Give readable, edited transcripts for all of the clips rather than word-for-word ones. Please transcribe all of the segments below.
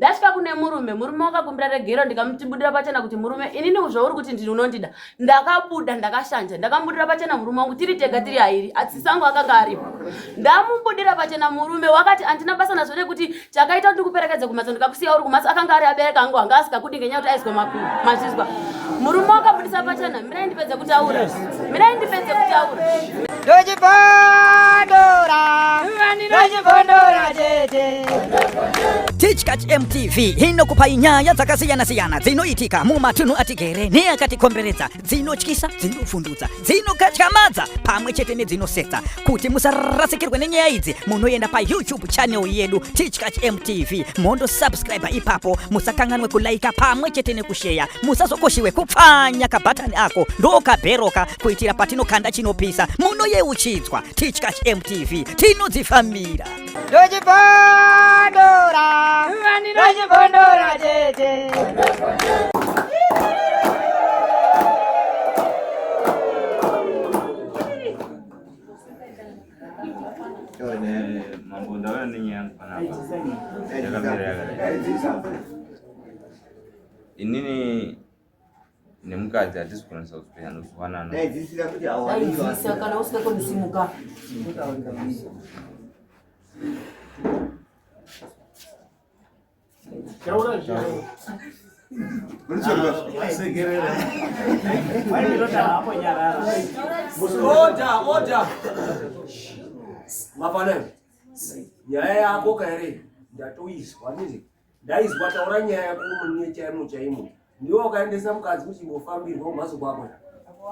Ndasvika kune murume, murume wakakumbira regero ndikamutibudira pachena kuti murume inini zvauri kuti ndini unondida. Ndakabuda ndakashanja, ndakamubudira pachena murume wangu tiri tega tiri airi, atsisi angu akanga aripo. Ndamubudira pachena murume wakati andina basa nazvo nekuti chakaita kuti ndikuperekedze kumhatso ndikakusiya uri kumhatso akanga ari abereka angu anga asikakudi ngenyaya kuti aizwa makuru mazvizwa. Murume wakabudisa pachena, mirai ndipedze kutaura. Mirai ndipedze kutaura. Ndochibondora, ndochibondora chete. Tichkach MTV inokupai nyaya dzakasiyana-siyana dzinoitika mumatunhu atigere neakatikomberedza, dzinotyisa, dzinovhundutsa, dzinokatyamadza pamwe chete nedzinosetsa. Kuti musarasikirwe nenyaya idzi, munoenda paYouTube channel yedu Tichkach MTV mondosubscribe ipapo, musakanganwe kulaika pamwe chete nekusheya, musazokoshiwe kupfanya kabhatani ako ndokabheroka kuitira patinokanda chinopisa munoyeuchidzwa. Tichkach MTV tinodzifambira. Ndochibondora, ndochibondora chete. Mambo ndauya nenyaya yangu panapa yakamira yakadai. Inini nemukadzi hatisi kukwanisa kuzwanana. Daidzisa kana usingakoni simuka. Order, order. Mafana. Nyaya yako kaere ndatoizwa ndizvo. Ndaizwa taura nyaya yako mune chaimo chaimo. Ndiwe wakaendesa mukadzi kuchimbofambirwa kumhatso kwako.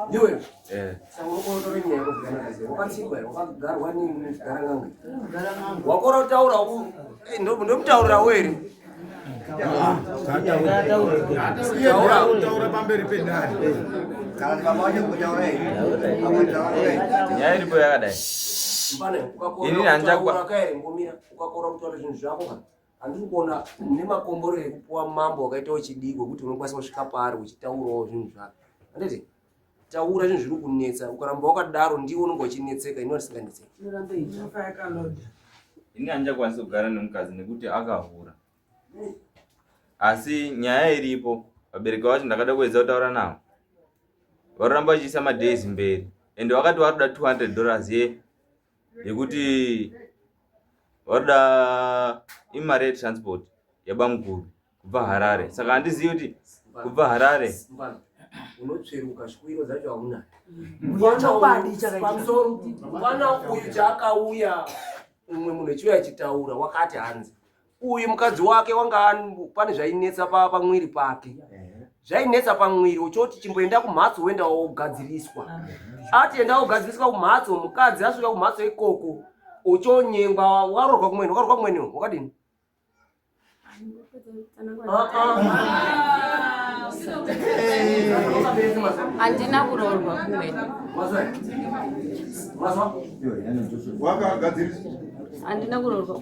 Ndiwe. Eh. Saka unokona nyaya yako zvakanaka sei? Wakatsikwa here? Wakagarwa negaranganga. Wakora kutaura eh, ndomutaurirawo here? Taura pamberi pedare. Nyaya iripo yakadai. Mfana, ukakora Inini handichakwa- kutaura kaere mbomira, ukakora kutaura zvinhu zvako ka. Handiri kuona nemakomborero ekupuwa mambo wakaita wechidiki wekuti unokwanisa kusvika paari uchitaurawo zvinhu zvako. Handiti? Taura zvinhu zviri kunetsa, ukaramba wakadaro ndiwe unenge uchinetseka, ini ndisinganetseki. Ini handichakwanisi kugara nemukadzi nekuti akahura. Asi nyaya iripo, vabereki vacho ndakada kuedza kutaura navo. Varoramba vachiisa madays mberi. And vakati varoda 200 dollars ye yekuti varoda imari yetransport yabamukuru kubva Harare. Saka handizivi kuti kubva Harare Mfana, unotsveruka shwiro dzacho hauna. Chokwadi chakaitika. Pamusoro, mwana uyu chaakauya umwe munhu echiuya achitaura wakati hanzi uyu mukadzi wake wanga pane zvainetsa pamwiri pake zvainetsa pamwiri uchoti chimboenda kumhatso woenda wogadziriswa ati enda wogadziriswa kumhatso mukadzi asvika kumhatso ikoko uchonyengwa waroorwa kumweni wakaroorwa kumweni wakadini Handina kuroorwa kumweni. Wakagadziriswa. Handina kuroorwa.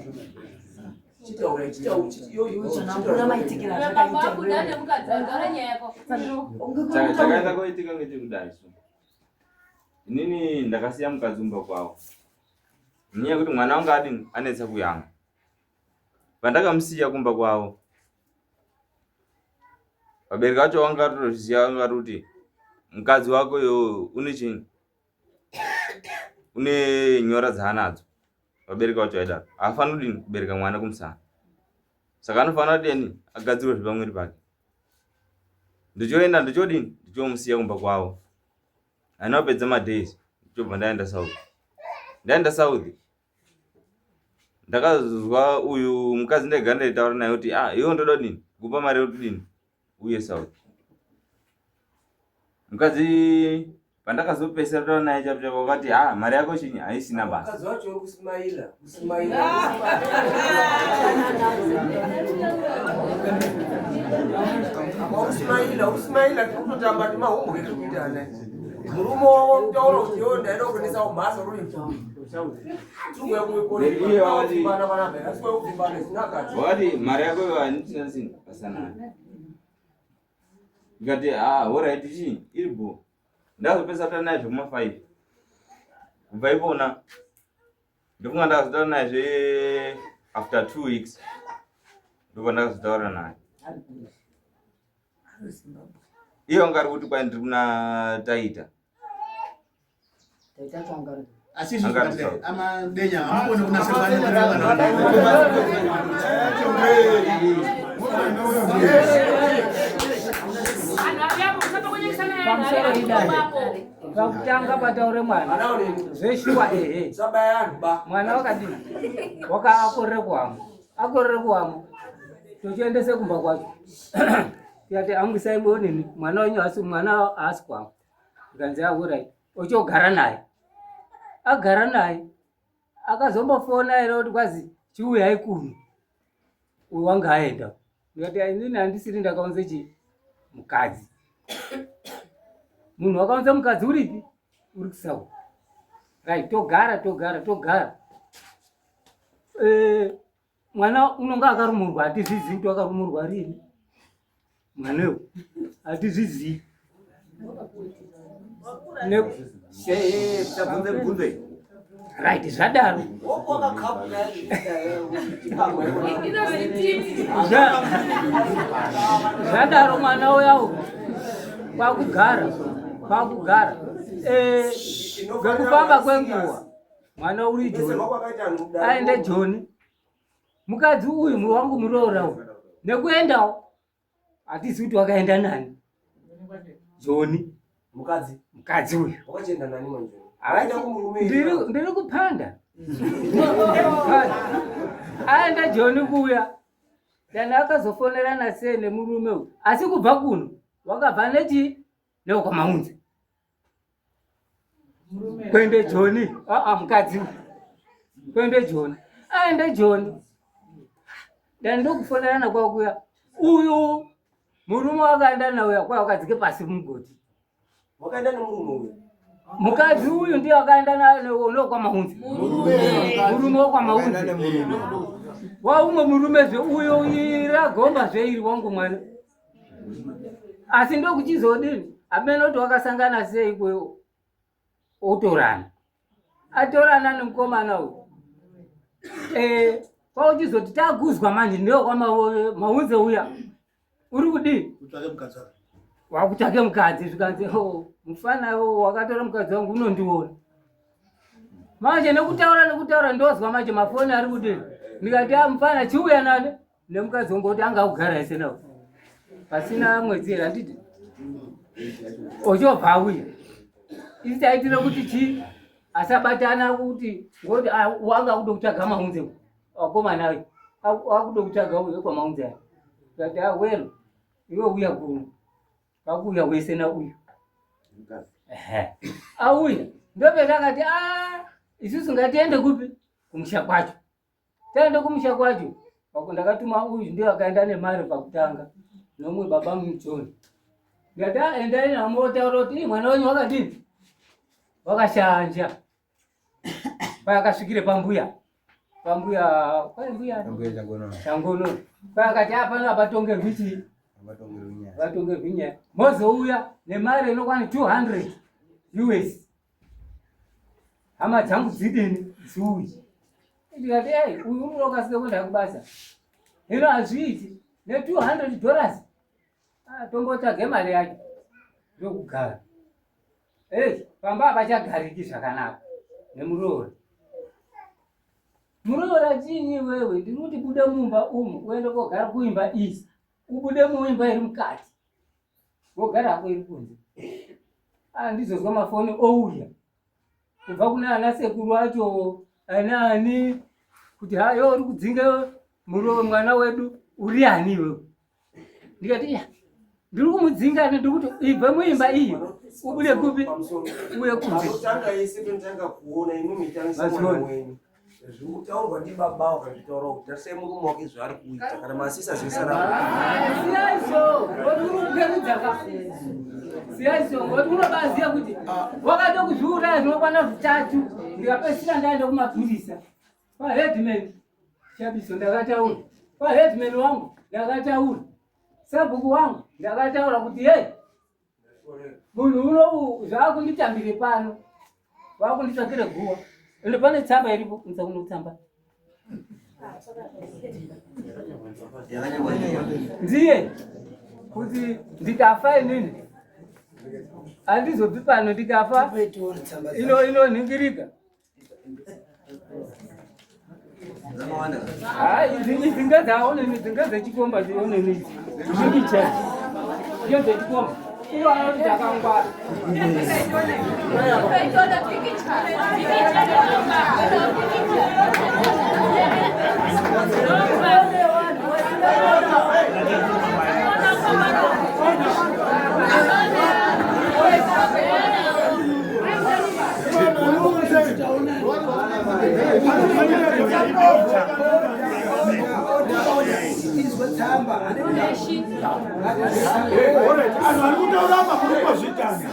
Chakaita kuitika ngechekudai so. Inini ndakasiya mukadzi kumba kwavo. Nenyaya yekuti mwana wangu adini anetsa kuyamwa. Pandakamusiya kumba kwavo vabereki vacho vanga vatozviziva vanga vari kuti mukadzi wako iyoyo une chii une nyora dzaanadzo vabereki vacho vaidaro haafaniri kudini kubereka mwana kumusana saka anofanira kudini agadzirwe zvepamwiri pake ndichoenda ndichodini ndichomusiya kumba kwavo haina kupedza madays ndichobva ndaenda south ndaenda south ndakazwa uyu mukadzi ndaigara ndaitaura naye kuti ah iwe ndoda kudini kupa mari yekuti dini uye south mukadzi pandakazopesera taura naye chapo chapo wakati ah mari yako chinyi haisina basa Mukadzi wacho uri kusimaila, kusimaila. Apa usimaila, usimaila tiri kutotamba nemahumbwe tiri kuita ana. Murume wavo kutaura kuti iwe ndaida kuendesa kumhatso ruri. Iye wakati mari yako iyo handitina sina basa nayo ndikati ah horait chii iri bho ndakazopedzisa kutaura naye zvekuma 5 kubva ipona ndofunga ndakazotaura naye zve after 2 weeks. Ndopandakazotaura naye. Iye wanga ari kuti kwai ndiri kuna Taita. Asi izvi zvakati amadenya hamukoni kunasirwa. Pamusoro idai pakutanga pataure mwana zveshuwa, ehe, mwana wakadii, wakaakorere kuhama, akorere kuhama, tochiendese kumba kwacho, tikati ambwisai bonini mwana wenyu, asi mwana haasi kuhama. Ikanzi ahurai, ochogara naye, agara naye, akazombofona here kuti kwazi chiuyai kuno, uyu wanga aenda. Ndikati inini handisiri ndakaunze chi mukadzi, munhu wakaunza mukadzi uripi? Uri kuSouth. Right, togara, togara, togara. Mwana unonga akarumurwa, hatizvizivi kuti wakarumurwa rini mwanewo, hatizvizivi. Tabvunze mubvunzo iyi. Right, zvadaro, zvadaro mwana uya kwakugara, kwakugara. Ngekufamba kwenguva mwana uri Joni, aende Joni, mukadzi uyu wangu muroora uyu nekuendawo, hatisi kuti wakaenda nani Joni. Mukadzi. Mukadzi uyu. Wakachienda nani manje? Aenda kumurume. Ndiri kupanda. Aenda Joni kuuya dani, akazofonerana sei nemurume uyu, asi kubva kuno wakabva nechi nekwamaunze kwende Joni. Aa, mukadzi uyu kwende Joni, aende Joni dani, ndokufonerana kwakuya, uyu murume wakaenda nauya kwa wakadzike pasi mugoti. Wakaenda nemurume uyu. Mukadzi uyu ndiye akaenda nokwamaunzi, murume wekwamaunzi waumwe murumezve uyo iragomba zveiri wangu mwana, asi ndokuchizodini, hamene kuti wakasangana sei kwe otorana, atorana nemukomana uyu. Kwauchizoti taguzwa manje ndiyo kwamaunze uya uri kudii? Kutsvake mukadzi wake. Wakutsvake mukadzi, zvikanzi, "Oh, mufana wakatora mukadzi wangu unondiona manje." Nekutaura, nekutaura, ndozwa manje mafoni ari kudii. Ndikati, "Ah, mufana, chiuya nani nemukadzi wangu," kuti anga kugara ese nawo pasina mwedzi here, handiti? Ochobva auya, isi taitire kuti chii, asabatana, kuti ngoti ah, wanga kuda kutsvaga maunze wakomana uyu, wakuda kutsvaga uyu wekwamaunze aya. Kati, "Ah, welo iwe uya kuno." Kakuuya wese nauyu. Ehe. Auya ndopeta akati, "Ah, isusu ngatiende kupi, kumusha kwacho." Taende kumusha kwacho pako, ndakatuma uyu, ndiye akaenda nemari pakutanga nomwe baba muJoni. Ndikati, "Ah, endai namotaura kuti, 'Ii, mwana wenyu wakadini, wakashanja.'" Payakasvikire pambuya, pambuya kwai mbuya Changono, kwai akati apano apatongerwi chii, vatongerwi nyaya, mozouya nemari inokwana 200 US, hama dzangu dzidini, dziuyi. Ndikati, "Ei, uyu unokasike kuenda kubasa, hino hazviiti ne$200. Ah, tombotsvage mari yacho." Ndokugara. Ei, pamba hapachagariki zvakanaka nemuroora. Muroora, chinyi wewe, ndiri kuti bude mumba umu uende kogara kuimba iyi, ubude muimba iri mukati, wogara hako iri kunze. Ah, ndizozwa mafoni ouya kubva kuna ana sekuru acho, ana ani, kuti hayo uri kudzinga murowe mwana wedu, uri ani iwewe? Ndikati, "Ya, ndiri kumudzinga, ndiri kuti ibve muimba iyi, ubude kupi, uye kunze." Panotanga ese tonotanga kuona imwe mitangisa mwana Vaziona. wenyu. Zviri kutaurwa ndibaba wakazvitaura kuti tarisai murume wake zvaari kuita, kana masisa zvesara. Siyaiso, ngoti uri kuperudza ka, siyaiso, ngoti unobaziya kuti wakade kuzviuraya zvinokwana zvitatu. Ndikapedzisira ndaenda kumapurisa, paheadman Chabiso ndakataura, paheadman wangu ndakataura, sabhuku wangu ndakataura kuti, "Hei, munhu uno zvaakunditambire pano, vakunditsvakire guwa." Ende pane tsamba iripo, unza kuno tsamba. Ndiye kuti ndikafa inini handizobvi pano ndikafa ino inonhingirika. Idzi ngedzaoneni idzi ngedzechikomba dzioneni idzi zhinji chete ngedzechikomba ivo anoti takangwara. Anhu ari kutaura apa muri kungozvitanga.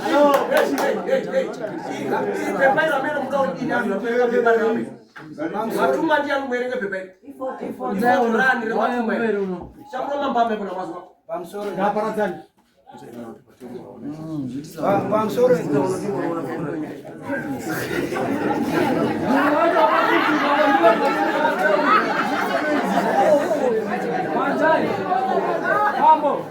Matuma ndiani muerenge pepa iri? Ifotorani rematuma iri. Shamura mambambe kuna mazuva. Pamusoro. Ngaparadzani. Pamusoro. Mambo,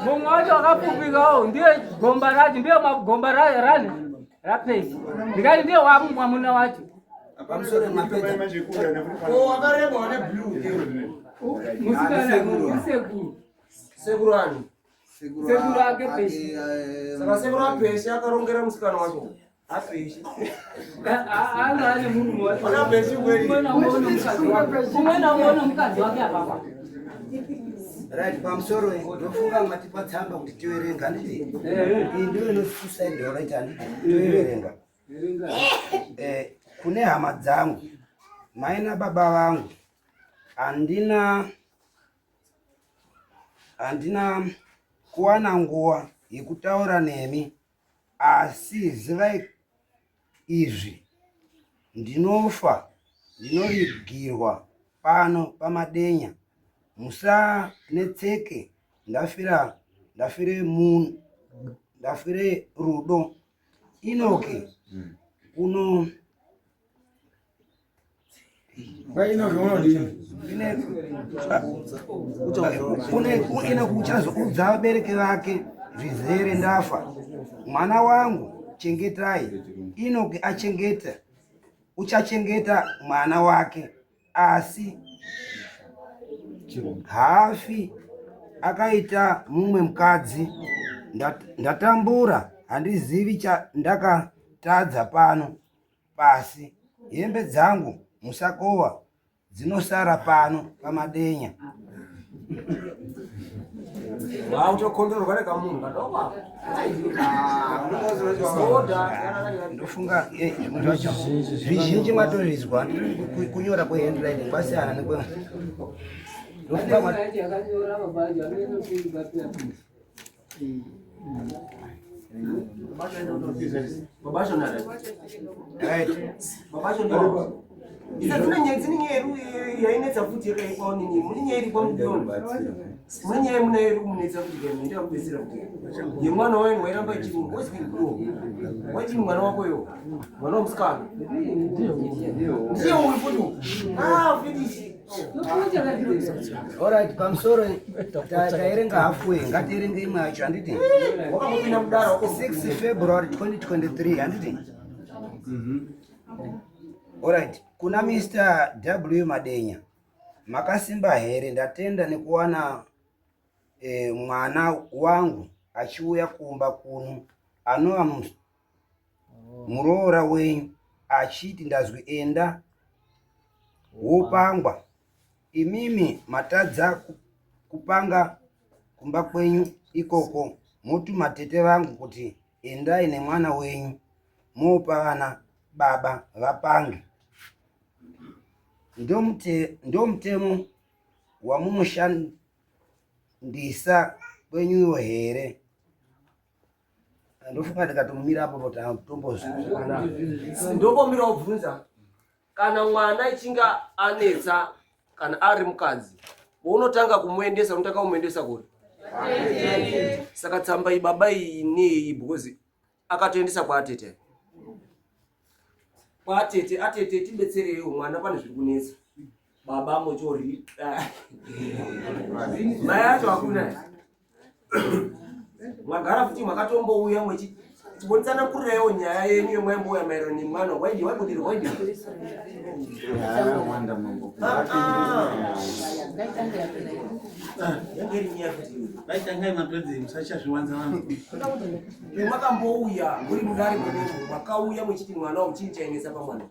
mumwe wacho akapfupikawo ndiye gomba racho, ndiye gomba rani rapesi. Ndikati ndiye mwamuna wacho. Pamusoro mapedza. Oh, wakareba wane blue. Musikana, ndisekuru. Sekuru ani? Sekuru ake Peshi. Saka sekuru aPeshi akarongera musikana wacho. Apeshi. Anga ane murume wacho. Ana Peshi kweli. Umwe naumwe une mukadzi wake. Umwe naumwe une mukadzi wake apapa. Right, pamusoro ndofunga matipa tsamba kuti tiverenga handiti? Iyi ndiyo ino suicide right handiti? Toiverenga. Eh, kune hama dzangu mai nababa vangu handina handina kuwana nguva yekutaura nemi asi zivai izvi ndinofa ndinovigirwa pano pamadenya musanetseke ndafira ndafire munhu ndafire rudo Inoki uno Inoki uchazoudza vabereki vake zvizere ndafa mwana wangu chengetai Inoki achengeta uchachengeta mwana wake asi haafi akaita mumwe mukadzi. Ndatambura, handizivi chandakatadza pano pasi. Hembe dzangu musakova dzinosara pano pamadenya. Wautokondorwa nekamunhu kadoko ako. Ndofunga eh, zvimwe zvacho zvizhinji matozvizwa kunyora kwehandwriting kwasiyana nekwe ndofunga Yainetsa futi yakaikwaonini mune nyaya iri kwamudoni mune nyaya muna iri kumunetsa futi kaini ndakubetsera futi yemwana waini wairamba ichirungu wezvikuru waiti mwana wako yo mwana wamusikana ndiye uyu futi ah finish Alright, pamusoro taerenga halfway, ngatierenge imwe yacho handiti? Wakambopinda mudara 6 February 2023 handiti? Alright, kuna Mr. W Madenya. Makasimba here? Ndatenda nekuwana eh, mwana wangu achiuya kumba kuno anova muroora wenyu achiti ndazwi enda wopangwa imimi matadza kupanga kumba kwenyu ikoko motuma tete vangu kuti endai nemwana wenyu mopa vana baba vapange ndomutemo wamunoshandisa kwenyuyo here ndofunga ndikatomira apo tombozwa ndombomira wobvunza kana mwana ichinge anetsa kana ari mukadzi unotanga kumuendesa unotanga kumuendesa kuri saka tsamba iyi baba iyi neyi because akatoendesa kwaatete kwaatete atete tibetsereiwo mwana pane zviri kunetsa. Baba mochori. Mai acho hakuna. Mwagara futi mwakatombouya mwechi timbonitsanangurirewo nyaya yenyu yemwaimbouya maererano nemwana waidi waibudirwa waidi. Yange iri nyaya futi iyoyo. Vaitangai mapedzi musachazviwanza vanhu. Makambouya muri mudare mwenyu makauya muchiti mwana wauchii chainetsa pamwana.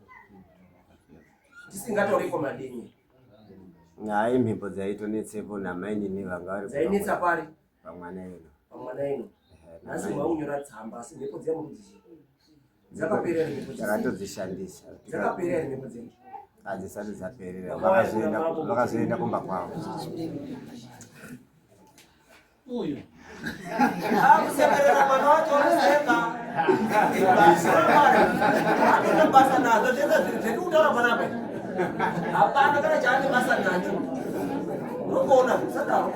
Tisingataure kwamadini. Hayi mhepo dzaitonetsepo namainini vanga vari Dzainetsa pari? Pamwana ino. Pamwana ino. Nhasi maunyora tsamba asi mhepo dziya muri kudziziva. Dzakapera here mhepo dziya? Takatodzishandisa. Dzakapera here mhepo dziya? Hadzisati dzaperera. Vakazoenda kumba kwavo. Uyu. Akusekerera mwana wacho anoseka. Haana basa nazvo zvese zviri kutaura panapa. Hapana kana chaane basa nacho. Unoona usadaro.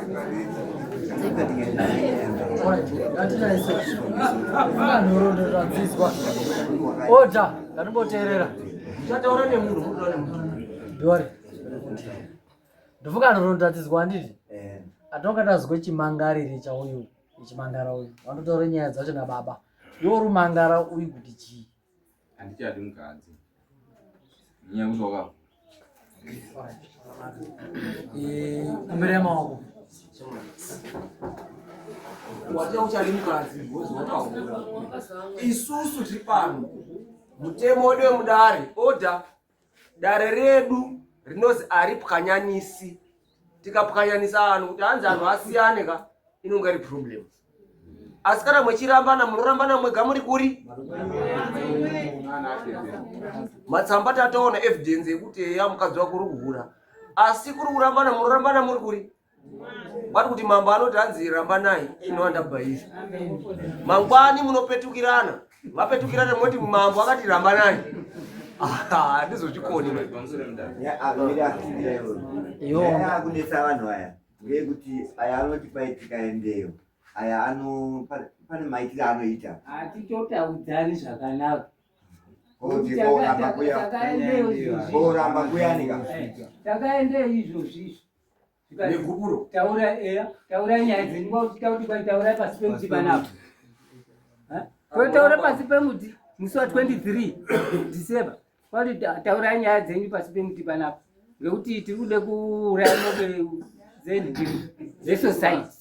Nhoroondo zvadzizwa. Oda, ndatomboteerera. Uchataura nemunhu, unotaura nemunhu. Dori. Ndofunga nhoroondo dzadzizwa handiti? Atonga tazwe chimangariri chauyu, chimangara uyu. Vanotaura nyaya dzacho nababa. Iwe uri mangara uyu kuti chii? Handichadi mukadzi. Nyaya yekuti wakafa. Kumbira maoko. Wati uchadi mukadzi because wakahura. Isusu tiri pano. Mutemo wedu wemudare order dare redu rinozi aripwanyanisi. Tikapwanyanisa vanhu kuti hanzi anhu asiyane ka inonga iri problem. Asi kana mwechirambana munorambana mwega muri kuri? Matsamba tatoona evidence yekuti eya mukadzi wako uri kuhura. Asi kuri kurambana munorambana muri kuri? Kwati kuti mambo anoti hanzi rambanai inowanda bhaizvi. Mangwani munopetukirana. Mapetukirana moti mambo akati rambanai. Handizozvikoni. Nyaya yakunetsa vanhu aya ngeyekuti aya anoti paitika endeyo aya ano pane maitiro anoita. Hatitotaudzani zvakanaka. Kuti koramba kuya koramba kuyanika. Takaendeyo izvozvi izvi. Negupuro. Taura eya, taura nyaya dzenyu kwakuti tauti kwai taura pasi pemuti panapa. Totaura pasi pemuti musi wa 23 December. Kwati taura nyaya dzenyu pasi pemuti panapa. Ngekuti tiri kude kuuraya mombe dzenyu dzesociety.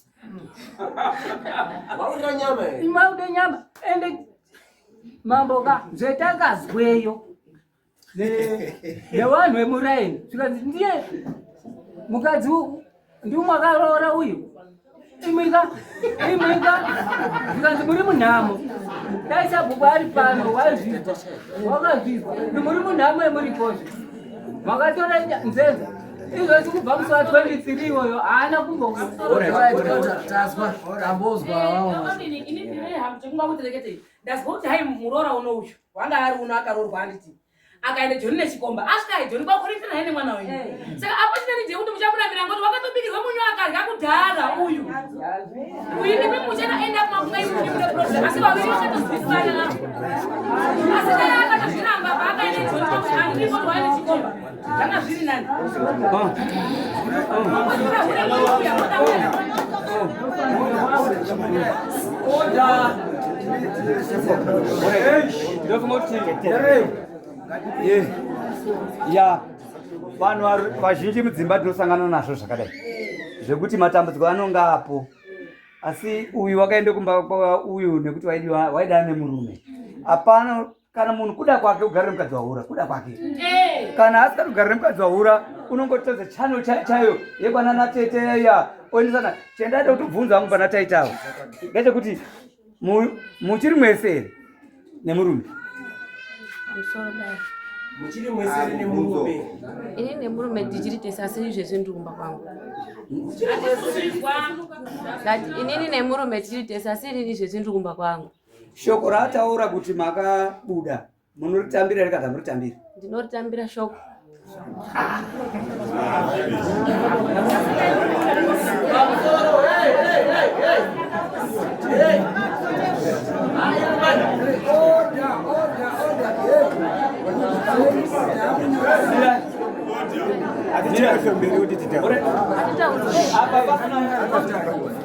Mauda nyama here? Mauda nyama. Ende mambo ka zvetakazweyo nevanhu vemuraini zvikanzi ndiye mukadzi ndiumwe akaroora uyu imwika imwika zvikanzi muri munhamo dai sabhuku ari pano waizvizwa wakazvizwa ndi muri munhamo yemuripozve makatora nzenza izvozvi kubva musi wa 23 iwoyo haana kumbo Tazwa, tambozwa. Ndazwa kuti hai muroora uno uyu wanga ari uno akaroorwa handiti akaenda Joni nechikomba asvika hai Joni kwakuritira hai nemwana wenyu. Saka apo chinani ndeyekuti muchamuramira ngoti wakatobikirwa munyu akarya kudhara uyu. Uyu ndimi muchana enda kumakunga imwe mune problem asi vaviri vakatozwisana. Asi dai akatozviramba paakaenda Joni kwakuti handidi ngoti waya nechikomba. Zvanga zviri nani. Ya vanhu vazhinji mudzimba tinosangana nazvo zvakadai zvekuti matambudziko anonga apo asi uyu wakaenda kumba kwa uyu nekuti waida nemurume hapana kana munhu kuda kwake kugara nemukadzi wahura kuda kwake kana asingadi kugara nemukadzi wahura unongotodza channel chayo yekwanana tete ya oendesana chendada kutobvunza vangu pana taitawo ngechekuti muchiri mwese here nemurume? Muchiri mwese here nemurume? Ini nemurume tichiri tese asi izvezvi ndiri kumba kwangu. Ndati inini nemurume tichiri tese asi inini izvezvi ndiri kumba kwangu. Shoko raataura kuti makabuda munoritambira here kana muritambira? Ndinoritambira shoko.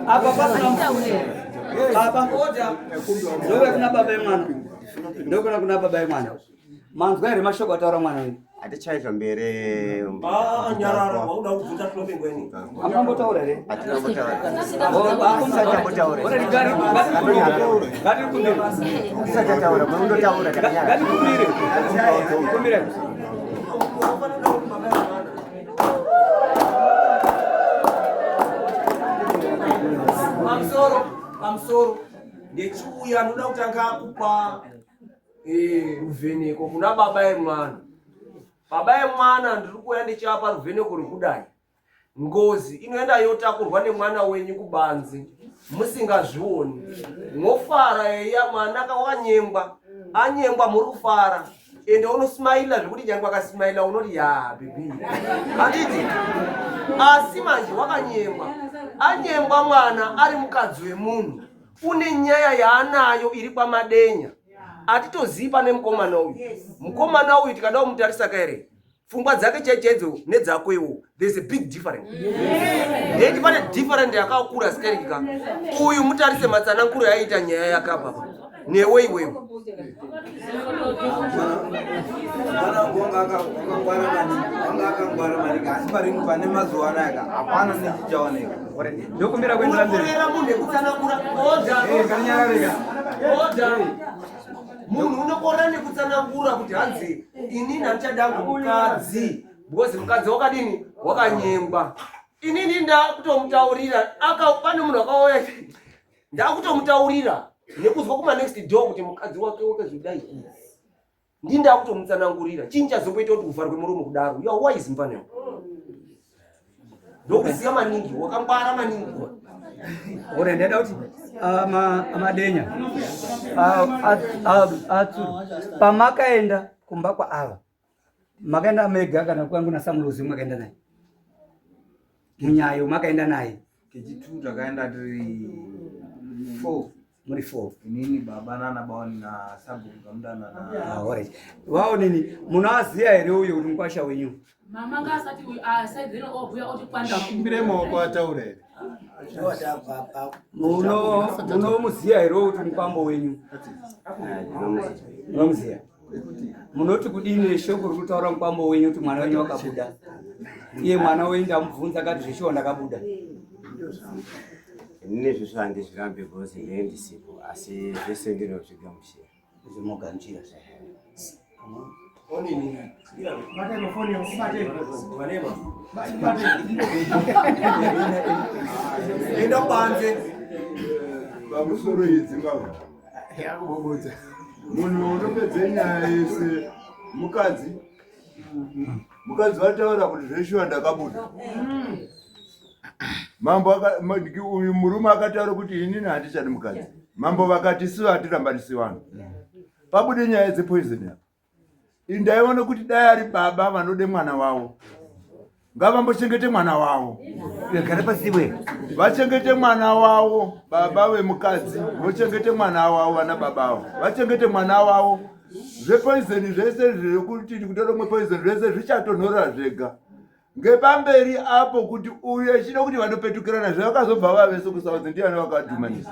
Apa pasina baba, ndove kuna baba emwana, ndokuna kuna baba emwana. Manzwa here mashoko ataura mwana uyu? Hatichaizva mbere. Ah, nyarara, wauda kubvunza tinopengweni. Hamuna here? Hatinakumbotaura. Pamusoro, pamusoro. Ndechiuya ndoda kutanga kupa ruvheneko kuna baba emwana. Baba emwana ndiri kuuya ndichiapa ruvheneko rwekudai. Ngozi inoenda yotakurwa nemwana wenyu kubanze musingazvioni. Mofara eya mwana wakanyengwa. Anyengwa muri kufara. Ende unosmaila zvekuti nyangwe akasmaila unoti ya bhebhi. Handiti? Asi manje wakanyengwa. Anyengwa mwana ari mukadzi wemunhu. Une nyaya yaanayo iri kwaMadenya. Hatitozivi pane mukomana uyu. Mukomana uyu tikada kumutarisa kaere pfungwa dzake chaichaidzo nedzako iwo there's a big difference. Ndeti pane different yakakura sikarika. Uyu mutarise matsananguro yaiita nyaya yakapa newe iwewe. Mwana wangu wanga akangwara maningi, wanga akangwara maningi, asi pari pane mazuva anaya ka hapana nechichaoneka. Ndokumbira kuendera mberi. Unokorera munhu nekutsanangura. Order. Kanyararika. Order. Munhu unokorera nekutsanangura kuti hanzi inini handichadangu mukadzi because mukadzi wakadini wakanyengwa. Inini ndakutomutaurira aka pane munhu akauya ndakutomutaurira nekuzwa kuma next door kuti mukadzi wake wakazodai. Ndini ndakutomutsanangurira chinyi chazomboita kuti uvharwe muromo kudaro. You are wise mfaneo. Ndokuziya maningi, wakangwara maningi. Ore ndada kuti amadenya atsuru pamakaenda kumba kwaava makaenda mega kana kwangu na Samulozi makaenda naye munyayo makaenda naye Kechitu takaenda tiri 4 muri 4 inini baba nana baoni na sabhuku kamudana na Ah, alright. Waonini munoaziya here uyo kuti mukwasha wenyu? Mama ngaasati uyu asaidhino obhuya oti kwanda. Kumbire maoko ataura here? Munomuziya here kuti mukwambo wenyu? Munomuziya? Munoti kudini neshoko riri kutaura mukwambo wenyu kuti mwana wenyu wakabuda? Iye mwana wenyu ndamubvunza akati zveshuwa ndakabuda. Inini izvozvo handizvirambi because ndee ndisipo, asi zvese ndinozvigamuchira. Zvimogamuchira. Enda kubanze. Pamusoro idzi mbavha. Munhu unopedze nyaya yese mukadzi. Mukadzi vataura kuti zveshuwa ndakabuda. Mambo uyu murume akataura kuti inini handichadi mukadzi. Mambo vakati isu hatirambanisi vanhu. Pabude nyaya dzepoison apa. Ndaiona kuti dai ari baba vanode mwana wavo ngavambochengete mwana wavo. Gara pasi we. Vachengete mwana wavo, baba vemukadzi vochengete mwana wavo, vana baba avo vachengete mwana wavo. Zvepoison zvese zvekuti kutora umwe poison zvese zvichatonhora zvega ngepamberi apo kuti uyu echida kuti vanopetukirana zvavakazobva vavese kusaudzi ndiani vakadhumanisa.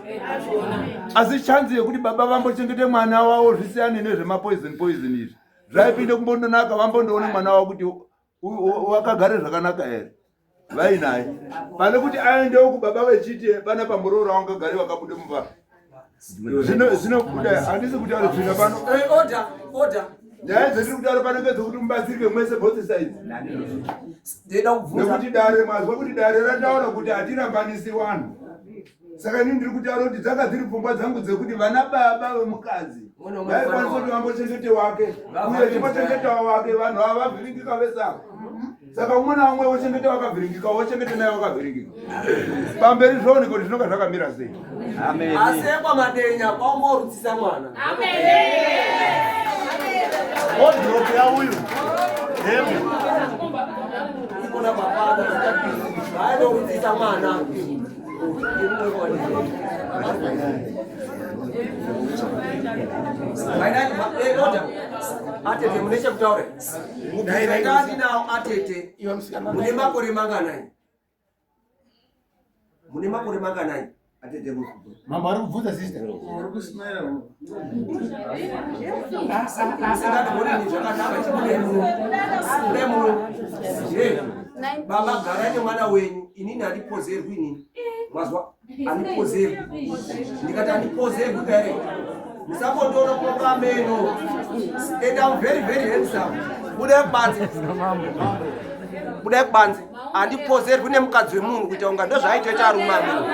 Asi chanzi yekuti baba vambochengete mwana wavo zvisiyane nezvemapoison poison izvi zvaipinde kumbondonaka vambondoone mwana wavo kuti wakagare zvakanaka here vainaye, pane kuti aendewo kubaba vechiti pana pamuroora wangagare wakabude mumba. Zvinobuda handisi kutaura zvina pano. Order, order. Nyaya dzetiri kutaura pano ngedzekuti mubatsirike mwese both sides. Ndinoda kubvunza. Nekuti dare mazwa kuti dare rataura kuti hatirambanisi vanhu. Saka inini ndiri kutaura kuti dzanga dziri pfungwa dzangu dzekuti vana baba vemukadzi vaikwanisa kuti vambochengete wake uye chimbochengetawo wake, vanhu ava vavhiringika vese ava. Saka umwe naumwe wochengeta wakavhiringika, wochengete naye wakavhiringika. Pamberi zvooneka kuti zvinonga zvakamira sei. Asi ekwaMadenya kwaumborutsisa mwana. Wardrobe yauyu hembe. Ikona papana, ainorutsisa mwana. Atete mune chekutaura mubvunzo atete mune makore manganai mune makore manganai atete Mambo ari kubvunza sister. Uri kusmaira. Musingatongonini zvakanaka chibudai muno budai muno baba garai nemwana wenyu inini handipozerwi inini mazwa handipozerwi ndikati handipozerwi kaere musangondiona kunoka meno and I'm very very handsome budai kubanze budai kubanze handipozerwi nemukadzi wemunhu kuita kunga ndozvaaitoita arume ameno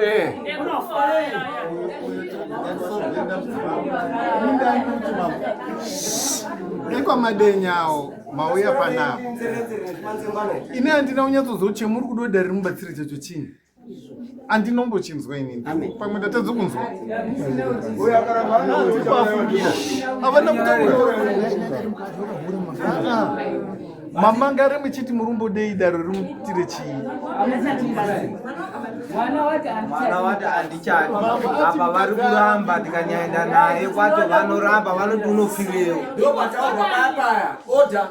Eh. Ekwamadenya awo mauya panapa. Ini handina kunyatsoziva kuti chemuri kudoda riri mubatsiri chacho chini. Andinombochinzwa inini. Pamwe ndatadza kunzwa. Ndikuafungira. Havana kutaura. Ah, mamanga remuchiti murumbodei daro rimutire chii? Mwana wati Mwana wati handichadi. Apa vari kuramba, tikanyaenda naye kwacho vanoramba, vanoti unofireyo. Ndopataurwa paya paya order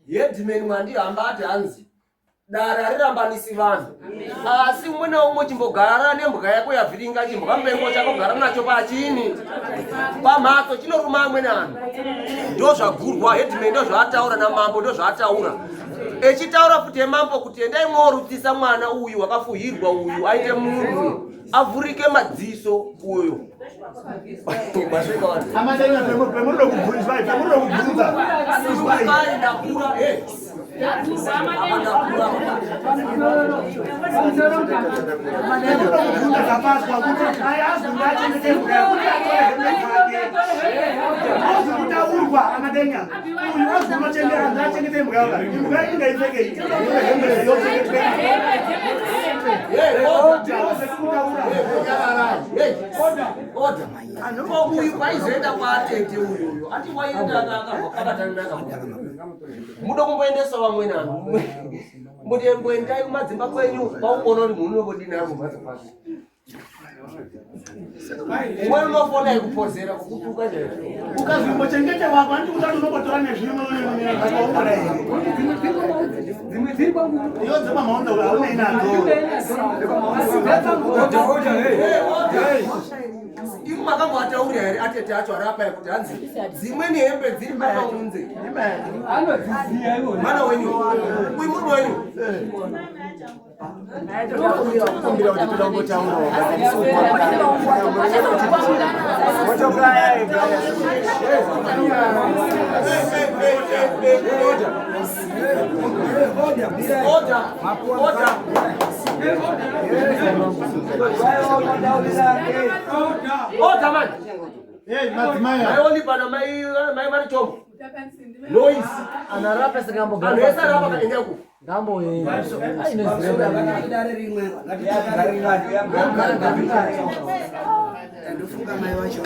headman mwandihamba ati hanzi dare harirambanisi vanhu, asi umwe naumwe chimbogara nembwa yako yavhiringa chimbwa mupengo chako, gara nacho pachini pamhatso chinoruma amweni anhu. Ndozvagurwa headman, ndozvaataura namambo, ndozvaataura echitaura futi emambo kuti endai mworutsisa mwana uyu wakafuhirwa uyu aite munhu avhurike madziso uyu. Masvika vanhu. Amadenya pemurikuda kubvunza, pemurikuda kubvunza. Kare ndakura, eh. Apa ndakura. Pemurikuda kubvunza zvapaswa kuti ayazi ngachengete mvura yekuti atore hembe dzake. Ozi kutaurwa amadenya. Uyu ozi unochengera ngachengete imbwa yaka. Imbwa ingaipfekei? Inoda kutora hembe yochengetwa. Ndozvekutaura. Order. Ko uyu kwaizoenda kwatete uyu uyu ati waienda akatanaka muda kumboendesa vamweni anhu mbuti mboendai kumadzimba kwenyu kwakuona kuti munhu unombodini ari kumhatso kwake. Umweni unofona ikupozera kukutuka chaizvo. Ukazimbochengete wako handi kutati unombotora nezvimwe zvakaungana here? Dzimwe dziri kwangu. Iyo dzemamaunda haunei nadzo. Imi makamboataurira here atete acho ari apa kuti hanzi dzimweni hembe dziri pamaunze? Anodziziya iwona. Mwana wenyu uyu, murume wenyu. Kumbira kuti toda kungotaurawo. Order, order. Order, man. Hey, madzimai. Mai Oliver mai mai vari chombo. Noise. Anarapa Anhu ese arapa kaenda ku. Ngambo. Dare rimwe. Ndofunga mai vacho.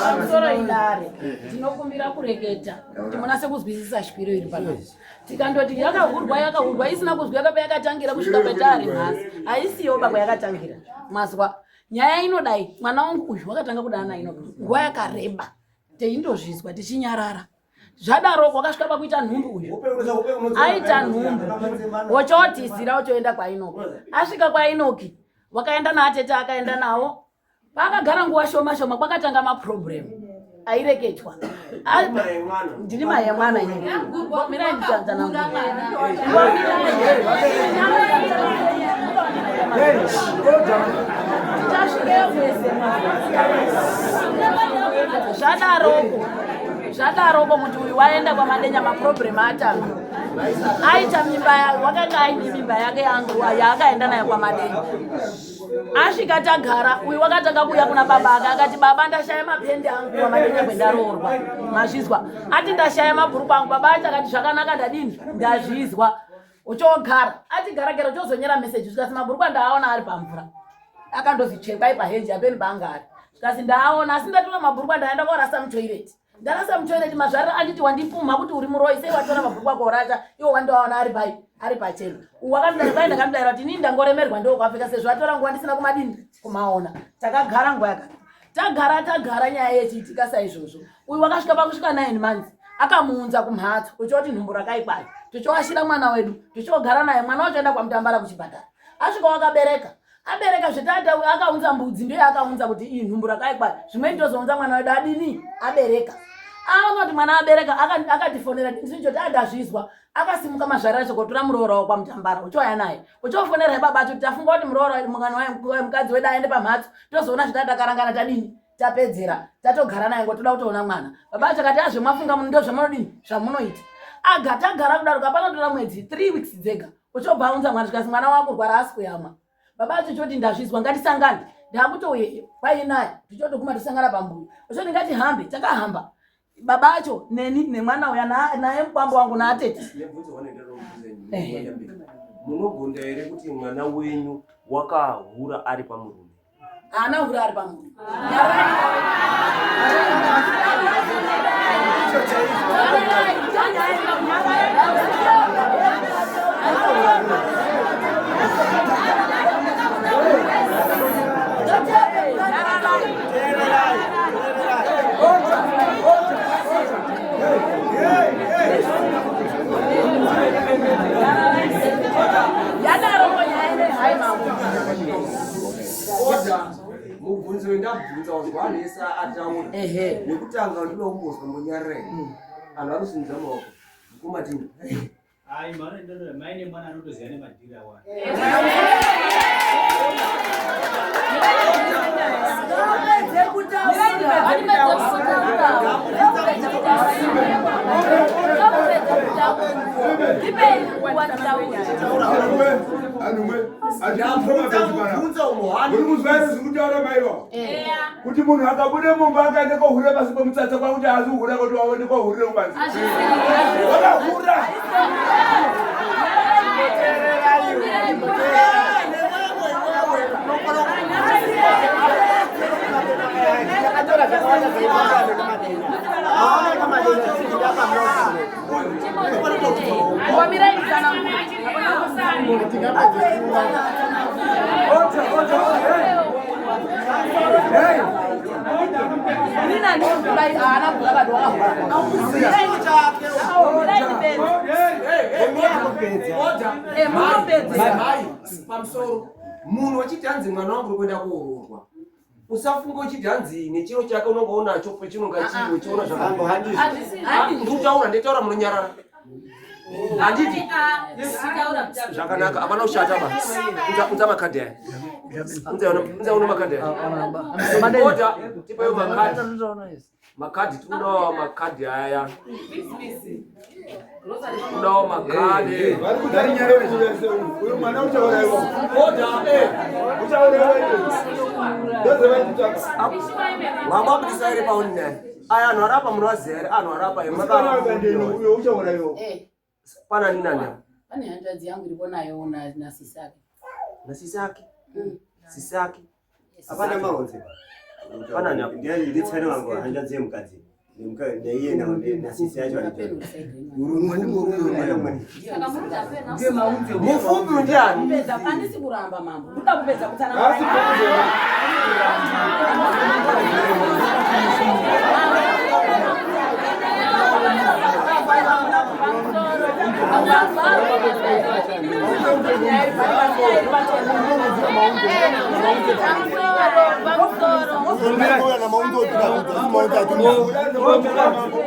Pamusoro idare, tinokumbira kureketa kuti munase kuzwisisa shwiro iri panapa. Tikandoti yakahurwa, yakahurwa isina kuzwi yakapa yakatangira kusvika petari nhasi haisiyo baba yakatangira. Mazwa nyaya inodai, mwana wangu uyu wakatanga kudana ino nguva yakareba, teindozvizwa tichinyarara. Zvadaro wakasvika pakuita nhumbu. Uyu aita nhumbu, wochotizira wochoenda kwaInoki. Asvika kwaInoki wakaenda naatete, akaenda nawo. Paakagara nguva shoma shoma kwakatanga maproblem aireketwa. Ndiri mai yemwana inini. Mirai nditsanangure. Tichasvikeyo kwese. Zvadaroko, zvadaroko kuti uyu waenda kwaMadenya, maproblem atanga. Aita mimba, wakanga aine mimba yake yangu yaakaenda nayo kwaMadenya. Asvika tagara, uyu wakatanga kuuya kuna baba ake akati, "Baba, ndashaya mapendi angu kwaMadenya kwendaroorwa." Mazvizwa? Ati, "Ndashaya mabhuruku angu." Baba acho akati, "Zvakanaka, ndadini, ndazvizwa, uchogara." Ati garagara, uchozonyera meseji zvikasi, "Mabhuruku andaaona ari pamvura." Akandozichekai paheji apeni paanga ari. Zvikasi, "Ndaaona, asi ndatora mabhuruku andaenda korasa mutoireti. Ndarasa mutoireti." Mazvariro anditi, "Wandipumha kuti uri muroi. Sei watora mabhuruku ako oracha iwo wandoaona ari pai?" Ari pachena. Wakandidai kwai ndakamudayira kuti inini ndangoremerwa ndokuapfeka sezvo atora nguva ndisina kumadini kumaona. Takagara nguva yakati. Tagara tagara nyaya yechiitika saizvozvo. Uyu wakasvika pakusvika 9 months akamuunza kumhatso uchoti nhumbu rakaikwai tichiwashira mwana wedu tichiogara naye mwana wacho enda kwamutambara kuchipatara asvika wakabereka abereka zvetata akaunza mbudzi ndiyo akaunza kuti iyi nhumbu rakaikwa zvimweni tozounza mwana wedu adini abereka aona kuti mwana abereka akatifonera ndinjoti andazvizwa akasimuka mazvari acho kotora muroora wakwamutambara uchiwaya naye uchofonera baba acho kuti tafunga kuti muroora mukana mukadzi wedu aende pamhatso tozoona zvitata takarangana tadini tapedzera tatogara naye ngotoda kutoona mwana baba acho akati azve mafunga muno ndozvamunodini zvamunoita aga tagara kudaro kapanotora mwedzi three weeks dzega uchobva aunza mwana zvikasi mwana wakurwara asi kuyamwa baba acho choti ndazvizwa ngatisangane ndakutouyeyo kwainaye tichotoguma tisangana pambuyo uchoti ngatihambe takahamba baba acho neni nemwana uya naye mukwambo wangu naatete munogonda here kuti mwana wenyu wakahura ari pamurume haana hura ari pamurume Mubvunzo wendabvunza wazwa anhu ese ataura nekutanga ndinoda kumbozwa mbonyarira anhu anosimudza maoko mukoma Tino. Hayi, mwana ndinoda mai nemwana anotoziva nemadhiri awa. Uri kuzwa here zviri kutaura maiwa kuti munhu akabude mumba akaenda kohurira pasi pemutsatsa kwakuti haasi kuhura kuti waende kohurire kubanze wakahura. Pamusoro munhu wachiti hanzi mwana wangu uri kuenda kuoroorwa usafunga uchiti hanzi nechiro chake unonga unacho pechinonga chiri uchiona zvakanakandikutaura ndetaura munonyarara handiti zvakanaka hapana kushata ba unza makadhi aya unza uno makadhi aya oda tipewo makadhi makadhi tikudawo makadhi aya kudawo makadhi uyu mwana uchauraiwa oda uchauraiwa mama abudisa here paoni naye aya anhu arapa munoaziva here anhu arapa uyo uchauraiwa pana nini nani apa Pane hanzvadzi yangu iripo nayo nasisi ake. Nasisi ake sisi ake Hapana maonze. Pana nani apa? Nditsane wangu hanzvadzi yemukadzi. Neiye nasisi yacho Mufumbi ndiani? Kupedza handisi kuramba mambo. Ndoda kupedza kutsanangura.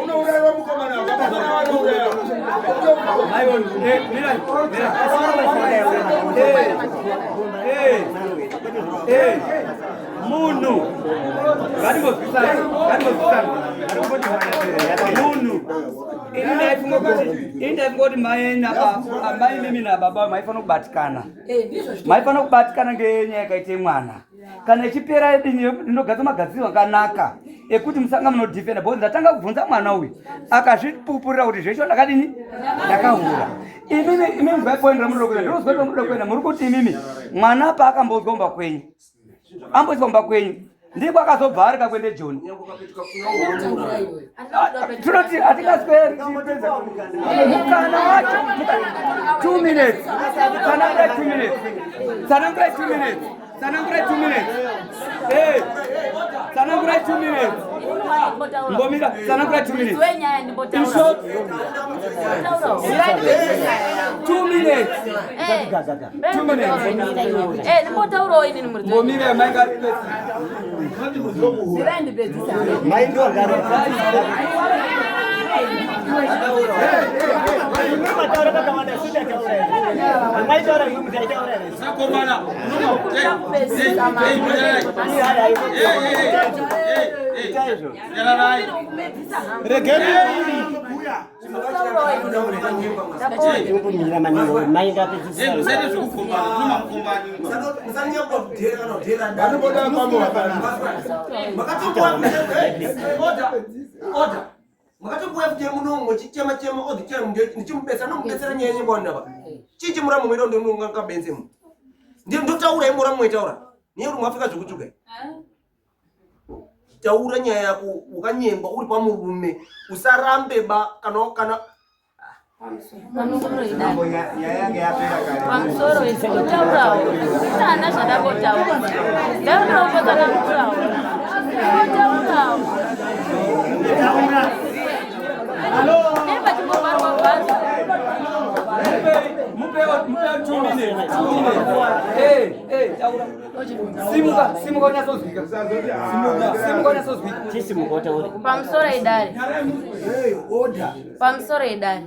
Unouraiwa mukomana Munhu ngatimbozwisana ngatimbozwisana munhu ini ndaifunga kuti ini ndaifunga kuti mai namai mimi nababa maifanira kubatikana maifanira kubatikana ngenyaya yakaite mwana kana ichipera ndinogadzira magadziriro akanaka ekuti musanga munodhifenda because ndatanga kubvunza mwana uyu akazvipupurira kuti zvesho ndakadini ndakahura imimi imimi mvaipoendera munoda kuenda ndinozwa kuti munoda kuenda muri kuti imimi mwana paakambozwa kumba kwenyu amboiswa kumba kwenyu Ndiko akazobva arika kuende Joni. Tinoti hatingasweri tichipedza mukana wacho. 2 minutes. Tsanangurai 2 minutes. Tsanangurai 2 minutes. Tsanangurai 2 minutes. Hey. Tsanangurai 2 minutes. Mbomira, tsanangurai 2 minutes. In short, 2 minutes. 2 minutes. Eh, ndimbotaurawo inini muridzi. Mbomira mai ngati Zirai ndipedzisa. Mai ndo Makatomboya futi muno muchichema chema all the time ndichimubetsera ndomubetsera nyaya yenyengwa chii chimuramu mwida ndinongabenze mu ndotaura imuramu mwaitaura niye kuti mwafika zvekutsvuka taura nyaya yako ukanyengwa uri pamurume usarambe ba kana kana Pamusoro kutaurawo ana zvadambotaura ndakutombotsanangurawo taurawo nepachimbobarwa bvazo. Mupe 2 minutes. 2 minutes. Eh, eh, taura. Simuka, simuka unyatsozwika. Simuka, simuka unyatsozwika. Chisimuka utaure. Pamusoro idare. Pamusoro idare.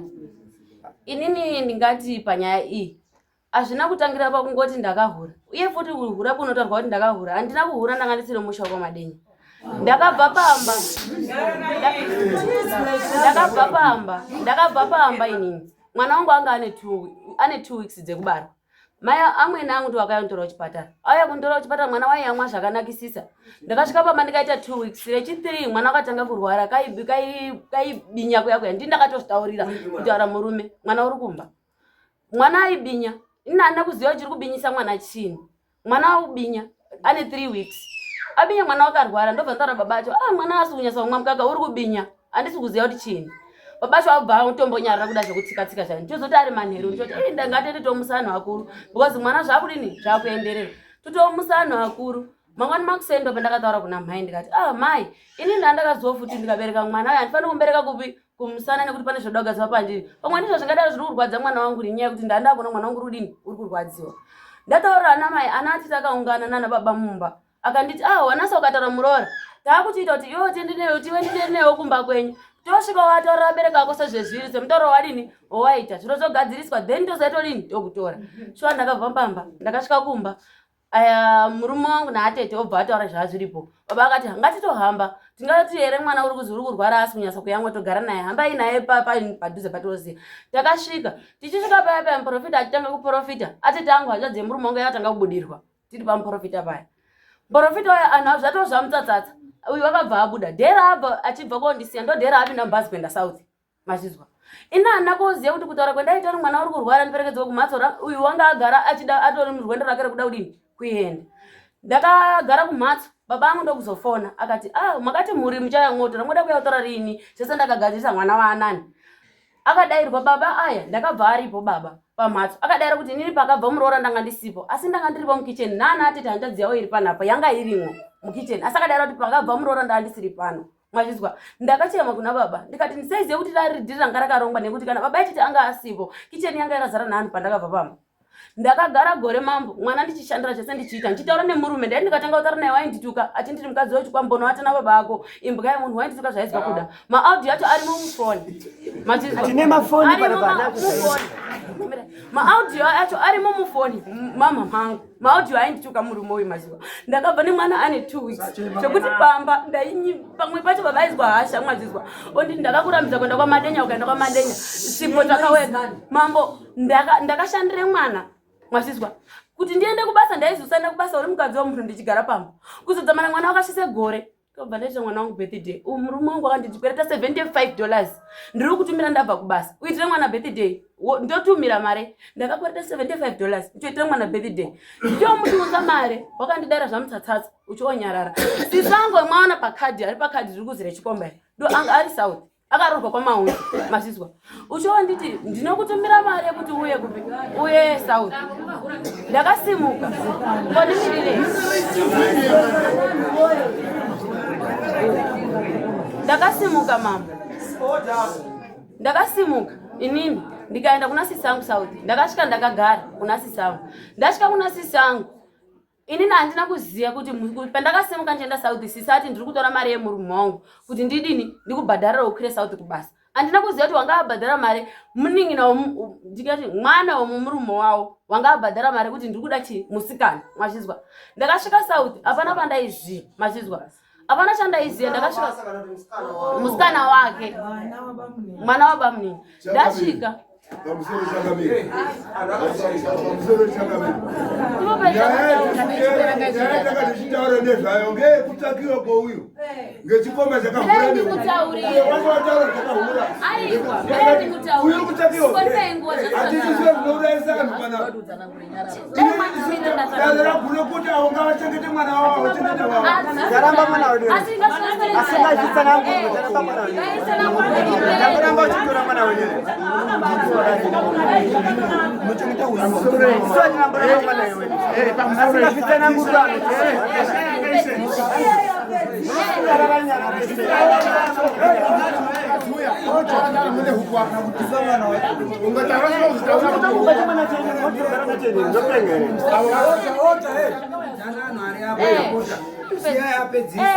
Inini ndingati panyaya iyi hazvina kutangira pakungoti ndakahura, uye futi kuhura kunotaurwa kuti ndakahura, handina kuhura, ndanga ndisiri musha wekwamadenya. Ndakabva pamba, ndakabva pamba, ndakabva pamba inini. Mwana wangu anga ane 2 weeks dzekubarwa. Mai amwene angu ndo akauya kunditora kuchipatara, auya kunditora kuchipatara, mwana waiyamwa zvakanakisisa. Ndakasvika pamba ndikaita 2 weeks, rechi3 mwana akatanga kurwara, kaibinya kuya kuya. Ndii ndakatozvitaurira kutaura murume, mwana uri kumba, mwana aibinya. Ini handina kuziva chiri kubinyisa mwana chini. Mwana aubinya ane 3 weeks, abinya, mwana wakarwara. Ndobva ndataura baba acho, ah, mwana asi kunyatsa kumwa mukaka, uri kubinya, handisi kuziva kuti chini. Baba acho abva atombonyarara kuda zvekutsika-tsika zvani. Tozoti ari manheru, ndichoti, ei, ndangatete tomusa anhu akuru because mwana zvakudini, zvakuenderera, totomusa anhu akuru. Mangwani makusendo pandakataura kuna mai, ndikati, ah, mai, ini ndandakaziwa futi ndikabereka mwana uyu handifaniri kumubereka kupi, kumusana, nekuti pane zvoda kugadzirwa pandiri. Pamwe ndizvo zvingadaro zviri kurwadza mwana wangu, nenyaya yekuti ndandakona mwana wangu uri kudini, uri kurwadziwa. Ndataurira ana mai, ana ati takaungana nana baba mumba, akanditi, ah, wanasa ukataura muroora, taakuchiita kuti iwe tiende newe, tiwe ndinde newe kumba kwenyu, tosvika wataurira vabereki vako sezvezviri, semutauro wadini wawaita, zviro zvogadziriswa, then tozoitodini, tokutora. Shuwa ndakabva pamba, ndakasvika kumba, aya murume wangu naatete obva ataura zvazviripo. Baba akati, ngatitohamba, tingati here mwana uri kuzi uri kurwara asi kunyatsa kuyamwa, togara naye, hambai naye padhuze patosiya. Takasvika, tichisvika paya paya muprofita achitanga kuprofita, atete angu hanzvadzi yemurume wangu yakatanga kubudirwa tiri pamuprofita paya. Muprofita uya anhu zvatoo zvamutsatsatsa, uyu akabva abuda dhera, abva achibva kondisiya, ndo dhera apinda mubhazi kuenda south. Mazvizwa, ini handina kuziva kuti kutaura kwendaita uri mwana uri kurwara ndiperekedzwe kumhatso, uyu wanga agara achida atori murwendo rake rekuda kudini, kuenda. Ndakagara kumhatso, baba angu ndokuzofona, akati, ah, makati mhuri muchaya moto, ramoda kuya kutora rini? Zvese ndakagadzirisa, mwana waanani. Akadairwa baba aya, ndakabva aripo baba pamhatso, akadaira kuti inini pakabva muroora ndanga ndisipo, asi ndanga ndiripo mukicheni nana atete, hanzvadzi yavo iri panapa yanga irimwo mukicheni, asi akadaira kuti pakabva muroora ndanga ndisiri pano. Mwazvizwa, ndakachema kuna baba, ndikati ndisaizive kuti rari dhiri ranga rakarongwa, nekuti kana baba aititi anga asipo, kicheni yanga yakazara naanhu pandakabva pamba. Ndakagara gore, mambo, mwana ndichishandira chese, ndichiita, ndichitaura nemurume. Ndai ndikatanga kutaura naye waindituka, achinditi mukadzi wechikwambono atana baba ako, imbwa yemunhu. Waindituka zvaizwa kuda. Maaudio acho arimo mufoni. Mazvizwa? Tine mafoni Arimo pano mufoni. Maaudio acho arimo mufoni mama mangu, maaudio aindituka murume uyu. Maziva, ndakabva nemwana ane 2 weeks, zvekuti pamba ndainyi pamwe pacho baba aizwa hasha. Mwazvizwa, onditi ndakakurambidza kuenda kwamadenya, ukaenda kwamadenya, sipo takawega. Mambo, ndakashandire mwana. Mwazvizwa, kuti ndiende kubasa ndaizosaenda kubasa uri mukadzi wemunhu, ndichigara pamba kuzodzamana mwana wakasvise gore. Ndobva ndaita mwana wangu birthday. Uyu murume wangu akanditi kwereta 75 dollars. Ndiri kutumira ndabva kubasa. Uitire mwana birthday. Ndotumira mare. Ndakakwereta 75 dollars. Ndichoitira mwana birthday. Ndichomutunza mare. Wakandidaira zvamutsatsatsa uchionyarara. Sisi wangu mwana pakadhi ari pakadhi riri kuzi rechikomba iri. Ndo anga ari south. Akaroorwa kwamaunzi mazvizwa. Uchionditi ndinokutumira mari yekuti uye kupi? Uye south. Ndakasimuka. Ngonimirire. Ndakasimuka mama. Ndakasimuka inini ndikaenda kuna sisi angu south. Ndakasvika ndakagara kuna sisi angu. Ndasvika kuna sisi angu. Inini handina kuziva kuti pandakasimuka ndichienda south sisi ati ndiri kutora mari yemurume wangu kuti ndidini ndikubhadharira ukwire south kubasa. Handina kuziva kuti wanga abhadhara mari munin'ina ndikati mwana wemumurume wavo wanga abhadhara mari kuti ndiri kuda chii musikana mazvizwa. Ndakasvika south hapana pandaiziva mazvizwa. Hapana chandaiziva ndakasvika musikana wake mwana wabamunini ndasvika Pamusoro chakamira. Pamusoro chakamira. Nyaya yatanga tichitaura nezvayo ngeyekutsakiwa kwouyu ngechikomba chakahura neuyu. Wanga wataura zvakahura. Uyu uri kutsakiwa. Hatisizive zvinourayisa vanhu panapa. Dare ragure kuti avo ngavachengete mwana wavo, vachengete wavo. Taramba mwana wedu. Asingazvitsanangurwe, taramba mwana wedu. Takuramba uchitora mwana wedu. Isu hatinamboramba mwana wedu. Asingazvitsanangurwe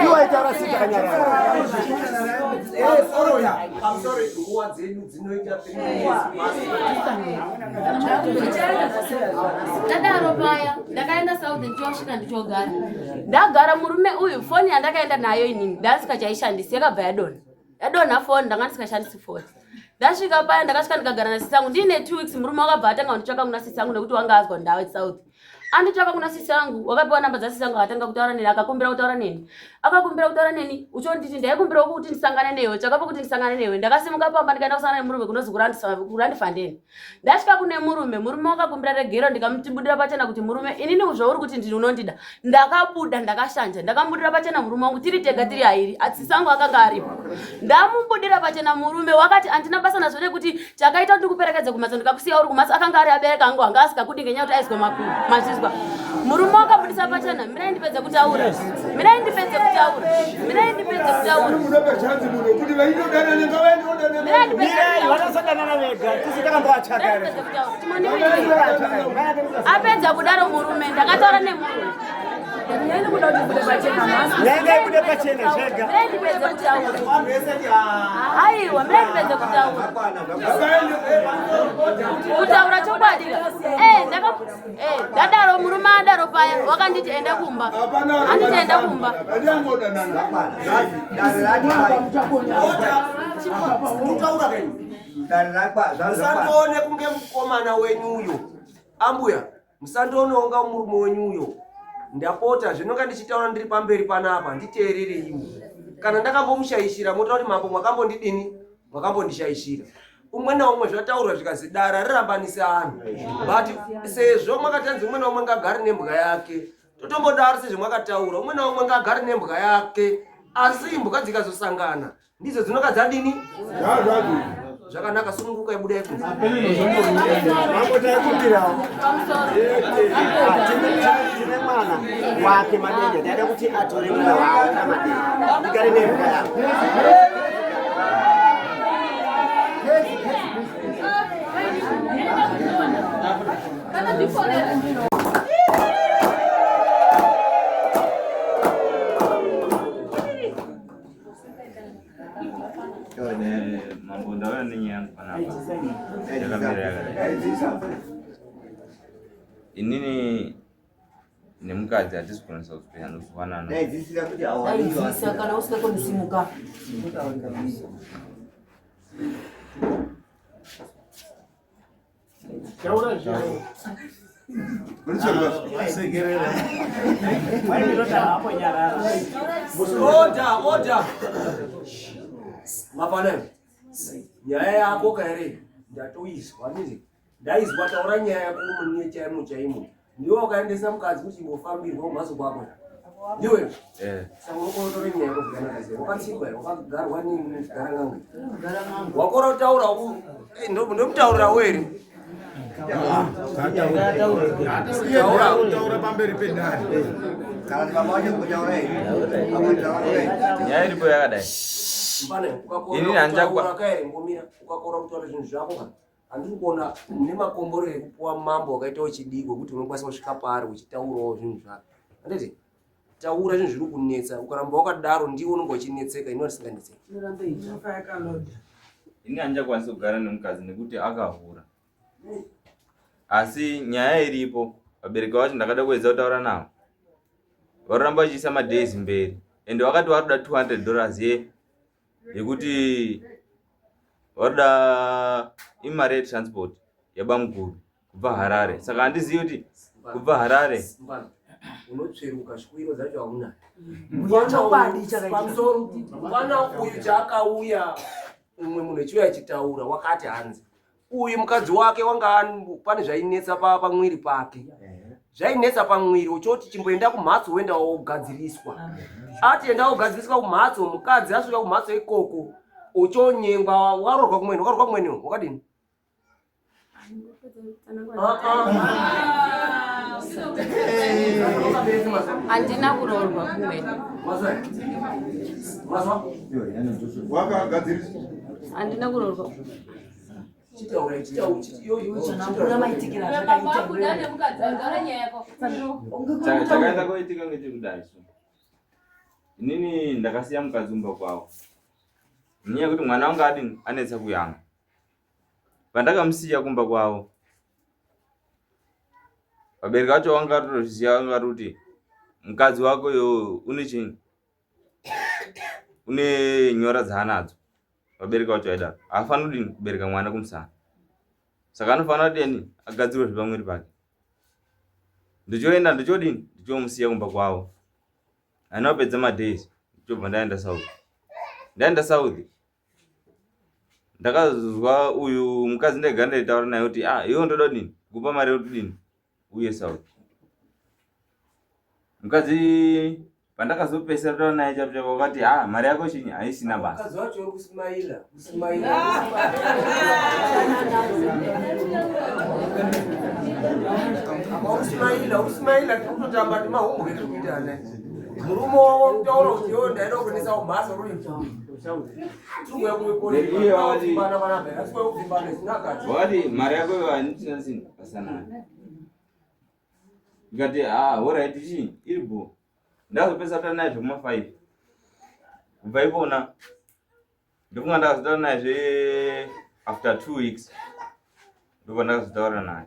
Iwaitaura sei takanyarara? Pamusoro nguva dzedu dzinoita 3 years past. Ndadaro paya ndakaenda south ndichosvika ndichogara. Ndagara murume uyu foni yandakaenda nayo inini ndasikachaishandisi yakabva yadonha. Yadonha foni ndanga ndisikashandisi foni. Ndasvika paya ndakasvika ndikagara nasisi angu ndiine 2 weeks murume wakabva atanga kunditsvaka kuna sisi angu nekuti wanga azwa ndawe south. Anditsvaka kuna sisi angu wakapiwa namba dzasisi angu akatanga kutaura neni akakumbira kutaura neni. Akakumbira kutaura neni uchonditi ndaikumbira kuti ndisangane newe chakapa kuti ndisangane newe. Ndakasimuka pamba ndikaenda kusangana nemurume kunozi kurandifandeni. Ndasvika kune murume, murume wakakumbira regero ndikamutibudira pachena kuti murume inini zvauri kuti ndini unondida. Ndakabuda ndakashanja ndakamubudira pachena murume wangu tiri tega tiri airi sisi angu akanga aripo. Ndamubudira pachena murume wakati andina basa nazvo nekuti chakaita kuti ndikuperekedze kumhatso ndikakusiya uri kumhatso akanga ari abereka angu anga asikakudi ngenyaya kuti aizwa makuru mazvizwa. Murume wakabudisa pachena mirai ndipedze kutaura. Mirai ndipedze kutaura. Mirai ndipedze kutaura. Munopa chanzi munhu kuti vainodanana ngavaendodanana. Mirai ndipedze Mirai, kutaura. vanozodanana vega. Tisu takambovatsvaka here? Apedza kudaro murume ndakataura nemurume. Nyaya ngaibude pachena zvega. Mirai ndipedze kutaura. Aiwa, mirai ndipedze kutaura. Kutaura chokwadi. Ndadaro murume adaro paya wakanditi enda kumba. Anditi enda kumba. Musandione kunge mukomana wenyu uyo. Ambuya, musandione unga murume wenyu uyo. Ndapota zvinonga ndichitaura ndiri pamberi panapa, nditeerereiwo. Kana ndakambomushaishira motaura kuti mambo mwakambondidini? Mwakambondishaishira. Umwe naumwe zvataurwa zvikazi dara rirambanise anhu. But sezvo mwakatanzi umwe naumwe ngagare nembwa yake, totombodaro sezvo mwakataura, umwe naumwe ngagare nembwa yake. Asi imbwa dzikazosangana ndidzo dzinonga dzadini? Zvakanaka, sununguka ibuda ikunze. Mambo taikumbirawo. Tine mwana wake Madenja, taida kuti atore mwana wake naMadenja. Ndigare nembwa yangu. Mambo ndauya nenyaya yangu panapa yakamira yakadai. Inini nemukadzi hatisi kukwanisa kuzwanana. Daidzisa kana usingakoni simuka. Order, order. Mafana. Nyaya yako kaere ndatoizwa ndizi. Ndaizwa taura nyaya yako mune chaimo chaimo. Ndiwe wakaendesa mukadzi kuti imbofambirwa kumhatso kwako. Ndiwe. Eh. Saka unotora nyaya yako zvakanaka sei? Wakatsikwa here? Wakagarwa negaranganga. Wakora kutaura uku. Eh, Ndomutaurirawo here? Taura pamberi pedare. Kana baba wacho kutaura here? Nyaya iripo yakadai. Mbane, ukakora Inini handichakwa- kutaura kaere mbomira, ukakora kutaura zvinhu zvako ka. Handiri kuona nemakomborero ekupuwa mambo wakaita wechidiki wekuti unokwanisa kusvika paari uchitaurawo zvinhu zvako. Handiti? Taura zvinhu zviri kunetsa, ukaramba wakadaro ndiwe unonge uchinetseka, ini ndisinganetseki. Ini handichakwanisi kugara nemukadzi nekuti akahura. Asi nyaya iripo, vabereki vacho ndakada kuedza kutaura navo. Varoramba vachiisa madays mberi. Ende vakati varoda 200 dollars ye yekuti varoda imari yetransport yabamukuru kubva Harare. Saka handizivi kuti kubva Harare Mbane, unotsveruka shwiro dzacho hauna. Chokwadi chakaitika. Pamusoro, mwana uyu chaakauya umwe munhu echiuya achitaura wakati hanzi uyu mukadzi wake wanga pane zvainetsa pamwiri pake zvainetsa pamwiri uchoti chimboenda kumhatso woenda wogadziriswa ati enda wogadziriswa kumhatso mukadzi asvika kumhatso ikoko uchonyengwa wakarorwa kumweni wakarorwa kumweni wakadini Handina kuroorwa kumweni. Wakagadziriswa. Handina kuroorwa. Chakaenda koitika ngechekudai so. Inini ndakasiya mukadzi kumba kwavo. Nenyaya yekuti mwana wangu adini anetsa kuyamwa. Pandakamusiya kumba kwavo, vabereki vacho vanga vatozviziva vanga vari kuti mukadzi wako iyoyo une chinyi une nyora dzaanadzo. Vabereki vacho vaidaro. Haafaniri kudini kubereka mwana kumusana. Saka anofanira kudini agadzirwe zvepamwiri pake. Ndichoenda ndichodini ndichomusiya kumba kwavo. Handina kupedza madays ndichobva ndaenda South. Ndaenda South ndakazwa uyu mukadzi ndega ndaitaura naye kuti ah iwe ndoda kudini kupa mari yekuti dini uye South. Mukadzi pandakazopesera kutaura naye chapo chapo wakati ah mari yako chinyi haisina basa. mukadzi wacho uri kusimaila kusimaila usimaila usimaila tiri kutotamba timahumbwe tiri kuita ana murume wavo kutaura kuti iwe ndaida kuendesa kumhatso ruri Iye wakati- tikuya Wakati mari yako iwe handichina sina basa nayo. Ndikati ah alright chii iri bho. Ndakazopesa kutaura naye zvekuma 5. Kubva ipona ndofunga ndakazotaura naye zve after 2 weeks ndobva ndakazotaura naye.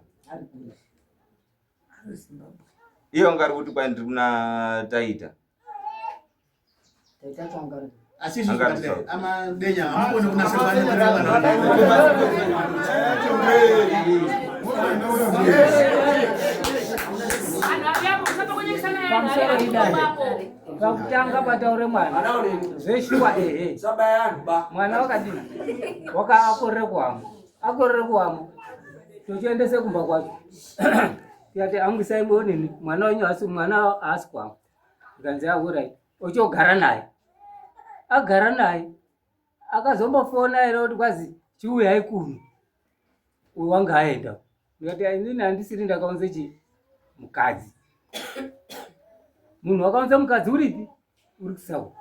Iye wanga ari kuti kwai ndiri kuna Taita. Asi izvi zvakadai, amadenya hamukoni kunasa Pamusoro idai. Pakutanga pataure mwana zveshuwa ehe mwana wakadini wakaakorere kuhama akorere kuhama tochiendese kumba kwacho tikati amwisai bonini mwana wenyu haasi mwana haasi kuhama ikanzi ahurai ochogara naye agara naye akazombofona here kuti kwazi chiuyai kuno uyu wanga aenda ndikati inini handisiri ndakaunze chi mukadzi munhu wakaunza mukadzi uripi uri kusau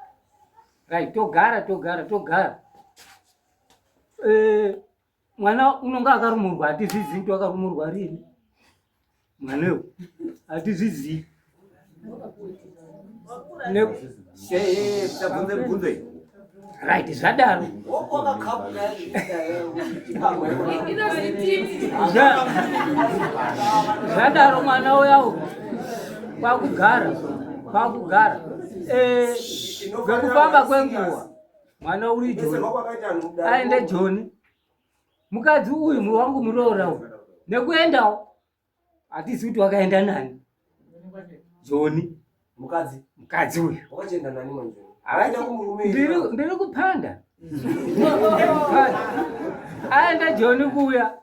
right togara togara togara eh, mwana unonga akarumurwa hatizvizivi kuti wakarumurwa rini mwanewo hatizvizivi Tabvunze mubvunzo iyi. Right, zvadaro. Zvadaro mwana uya uyu kwakugara kwakugara Eh, ngekufamba kwenguva mwana uri joni aende joni mukadzi uyu wangu muroora uyu nekuendawo. Hatizi kuti wakaenda nani Joni. Mukadzi. Mukadzi uyu. Wakachienda nani manje? Akaenda kumurume. Ndiri kupanda. Aenda Joni kuuya.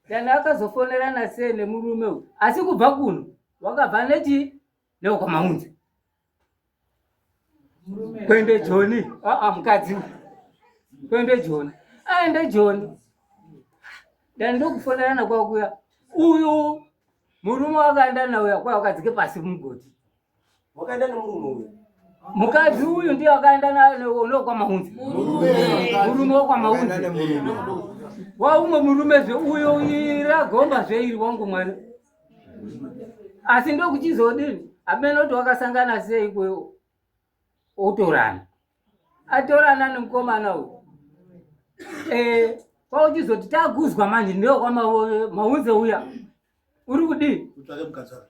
Dani akazofonerana sei nemurume uyu. Asi kubva kuno wakabva nechi nekwamaunze. Kwende Joni. Ah ah mukadzi uyu. Kwende Joni. Aende Joni. Dani ndokufonerana kwakuya. Uyu murume wakaenda nauya kwa wakadzike pasi mugoti. Wakaenda nemurume uyu. Mukadzi uyu ndiye akaenda nokwamaunzi. Murume wokwamaunzi. Waumwe murume zve uyo iragomba zve iri wangu mwana. Asi ndokuchizodini? Amene kuti wakasangana sei kweyo otorana. Atorana nemukomana uyu. Eh, kwauchizoti taguzwa manje ndiyo kwamaunze uya. Uri kudii? Kutsvake mukadzi wako.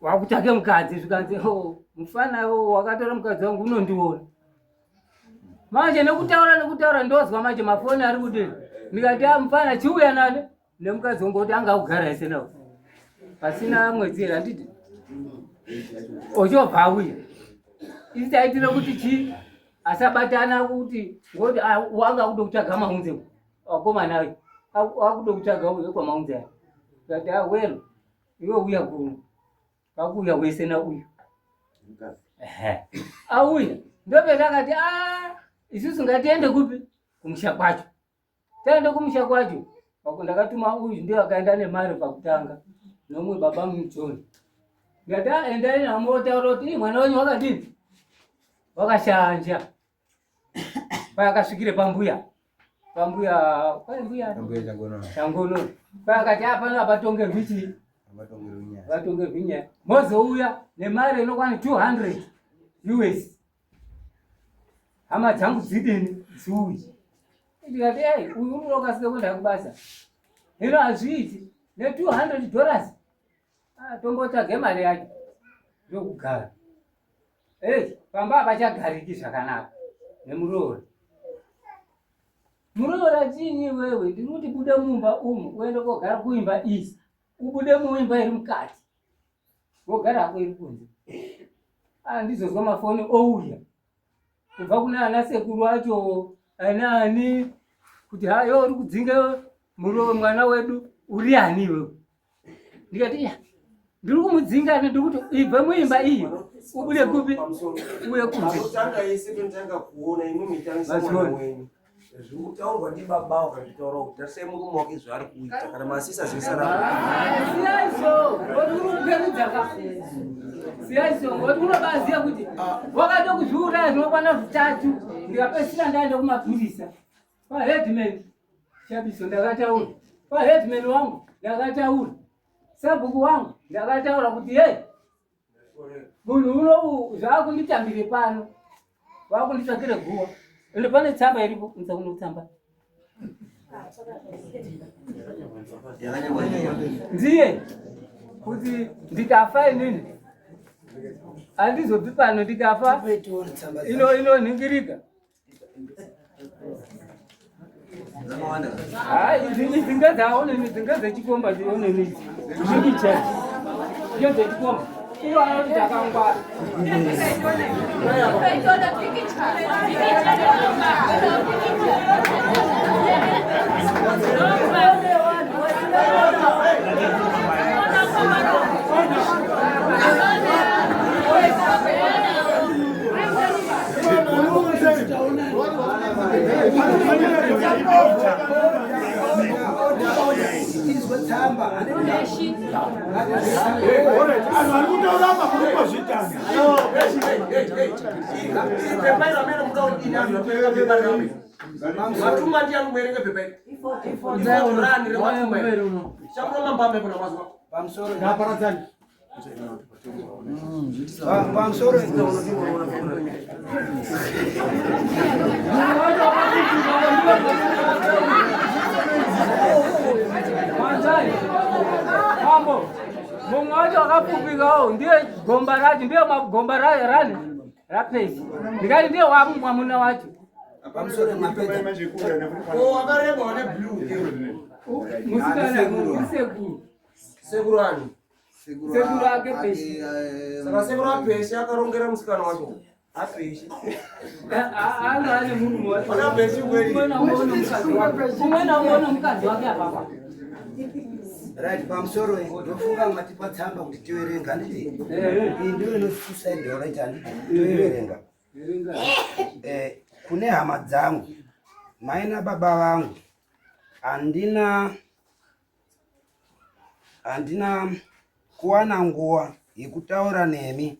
Wakutsvake mukadzi zvikanzi oh, mufana wakatora mukadzi wangu unondiona. Manje nekutaura nekutaura ndozwa manje mafoni ari kudii? Ndikati ah mufana chiuya nani? Nemukadzi wangu kuti anga kugara ese nawo. Pasina mwedzi here handiti? Ochobva auya. Isi taitira kuti chii? Asabatana kuti ngoti ah, wanga kuda kutsvaga maunze. Wakomana ayo. Wakuda kutsvaga uyo kwamaunze ayo. Ndikati ah well, iwe uya kuno. Kakuuya wese na uyu. Ehe. Auya. Ndopendakati ah isusu ngatiende kupi? Kumusha kwacho. Taenda kumusha kwacho. Wako ndakatuma uyu ndiye akaenda nemari pakutanga. Nomwe baba muJohn. Ndikati ah endai namotaura kuti mwana wenyu wakadini? Wakashanja. Payakasvikire pambuya. Pambuya, kwai mbuya. Pambuya Changono. Changono. Payakati ah pano apatongerwi chii? Apatongerwi nyaya. Apatongerwi nyaya. Mozouya nemari inokwana 200 US. Hama dzangu dzidini dziuye. Ndikati ei uyu unokasika kuenda kubasa. Hino hazviiti ne 200 dollars. Ah, tombotsvage mari yacho ndokugara. Hey, pamba hapachagariki zvakanaka nemuroora. Muroora chinyi wewe, ndiri kuti bude mumba umu uende kogara kuimba iyi. Ubude muimba iri mukati. Wogara hako iri kunze. Ah, ndizozwa mafoni ouya. Kubva kuna ana sekuru acho ana ani kuti hayo uri kudzinga muroora mwana wedu uri ani iwewe. Ndikati iya ndiri kumudzinga ndiri kuti ibve muimba iyi ubude kupi uye kunze. Panotanga ese tonotanga kuona imwe mitanisa mwana wenyu. Zviri kutaurwa ndibaba wakazvitaura kuti tarisai murume wake zvaari kuita kana masisa zvisara. Siyaiso ngoti uri kuperudza ka. Siyaiso ngoti unobaziya kuti wakade kuzviuraya zvinokwana zvitatu ndikapedzisira ndaenda kumapurisa. Paheadman Chabiso ndakataura, paheadman wangu ndakataura, sabhuku wangu ndakataura kuti hey, munhu uno zvaakunditambire pano vakunditsvakire guwa ende pane tsamba iripo unza kuno tsamba ndiye kuti ndikafa inini handizobvi pano ndikafa inonhingirika idzi ngedzaoneni idzi ngedzechikomba chioneni idzi zhinji chete ngedzechikomba iyo anoti takangwara Anhu ari kutaura apa muri kuzvitanga. Matuma ndiani kuerenga pepa iri? Ifotorani rematuma iri. Chamuroma mbambe kuna mazuva. Pamusoro. Ngaparadzani. Pamusoro. Mambo, mumwe wacho akapfupikawo ndiye gomba racho, ndiye gomba rani rapesi. Ndikati ndiye mwamuna wacho. Pamusoro mapedza. Oh, wakareba wane blue. Musikana, sekuru. Sekuru ani? Sekuru ake Peshi. Saka sekuru aPeshi akarongera musikana wacho. APeshi. Anga ane murume wacho. Pana Peshi kweli. Umwe naumwe une mukadzi wake. Umwe naumwe une mukadzi wake apapa. Right, pamusoro ndofunga matipa tsamba kuti tiverenga handiti? Iyi ndiyo inoti suicide right handiti? Toiverenga. Kune hama dzangu, mai nababa vangu, handina kuwana nguva yekutaura nemi,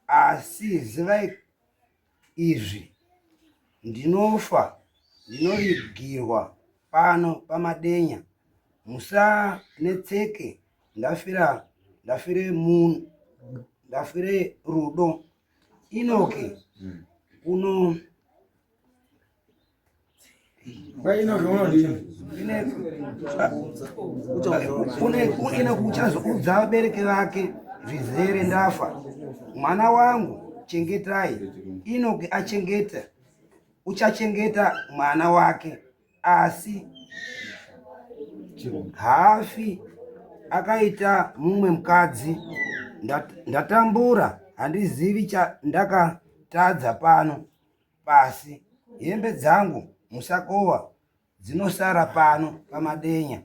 asi zivai izvi, ndinofa ndinovigirwa pano paMadenya. Musanetseke, ndafire munhu, ndafire rudo. Inoki uno une kuchazoudza vabereki vake zvizere ndafa. Mwana wangu chengetai. Inoki achengeta, uchachengeta mwana wake, asi haafi akaita mumwe mukadzi. Ndatambura, handizivi chandakatadza pano pasi. Hembe dzangu musakova, dzinosara pano paMadenya.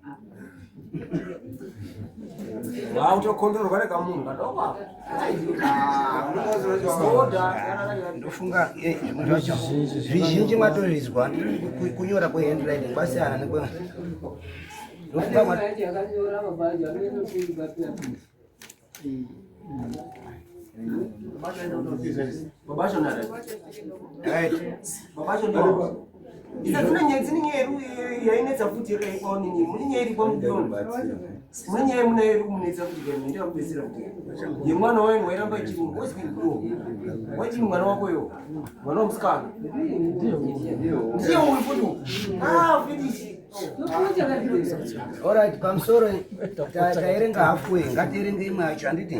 Wautokondorwa nekamunhu kadoko ako. Ndofunga zvimwe zvacho zvizhinji matozvizwa. Kunyora kwehandwriting kwasiyana nekwe ndofunga Right. Isa dzine nyaya dzine nyaya yainetsa futi yakaikwawo nini mune nyaya iri kwamudoni mune nyaya muna iri kumunetsa futi kaini ndakubetsera kuti yemwana waini wairamba ichirungu wezi kuikuwo waiti mwana wako yo mwana wamusikana ndiye uyu futi ah finish. Alright, pamusoro taerenga halfway, ngatierenge imwe yacho handiti?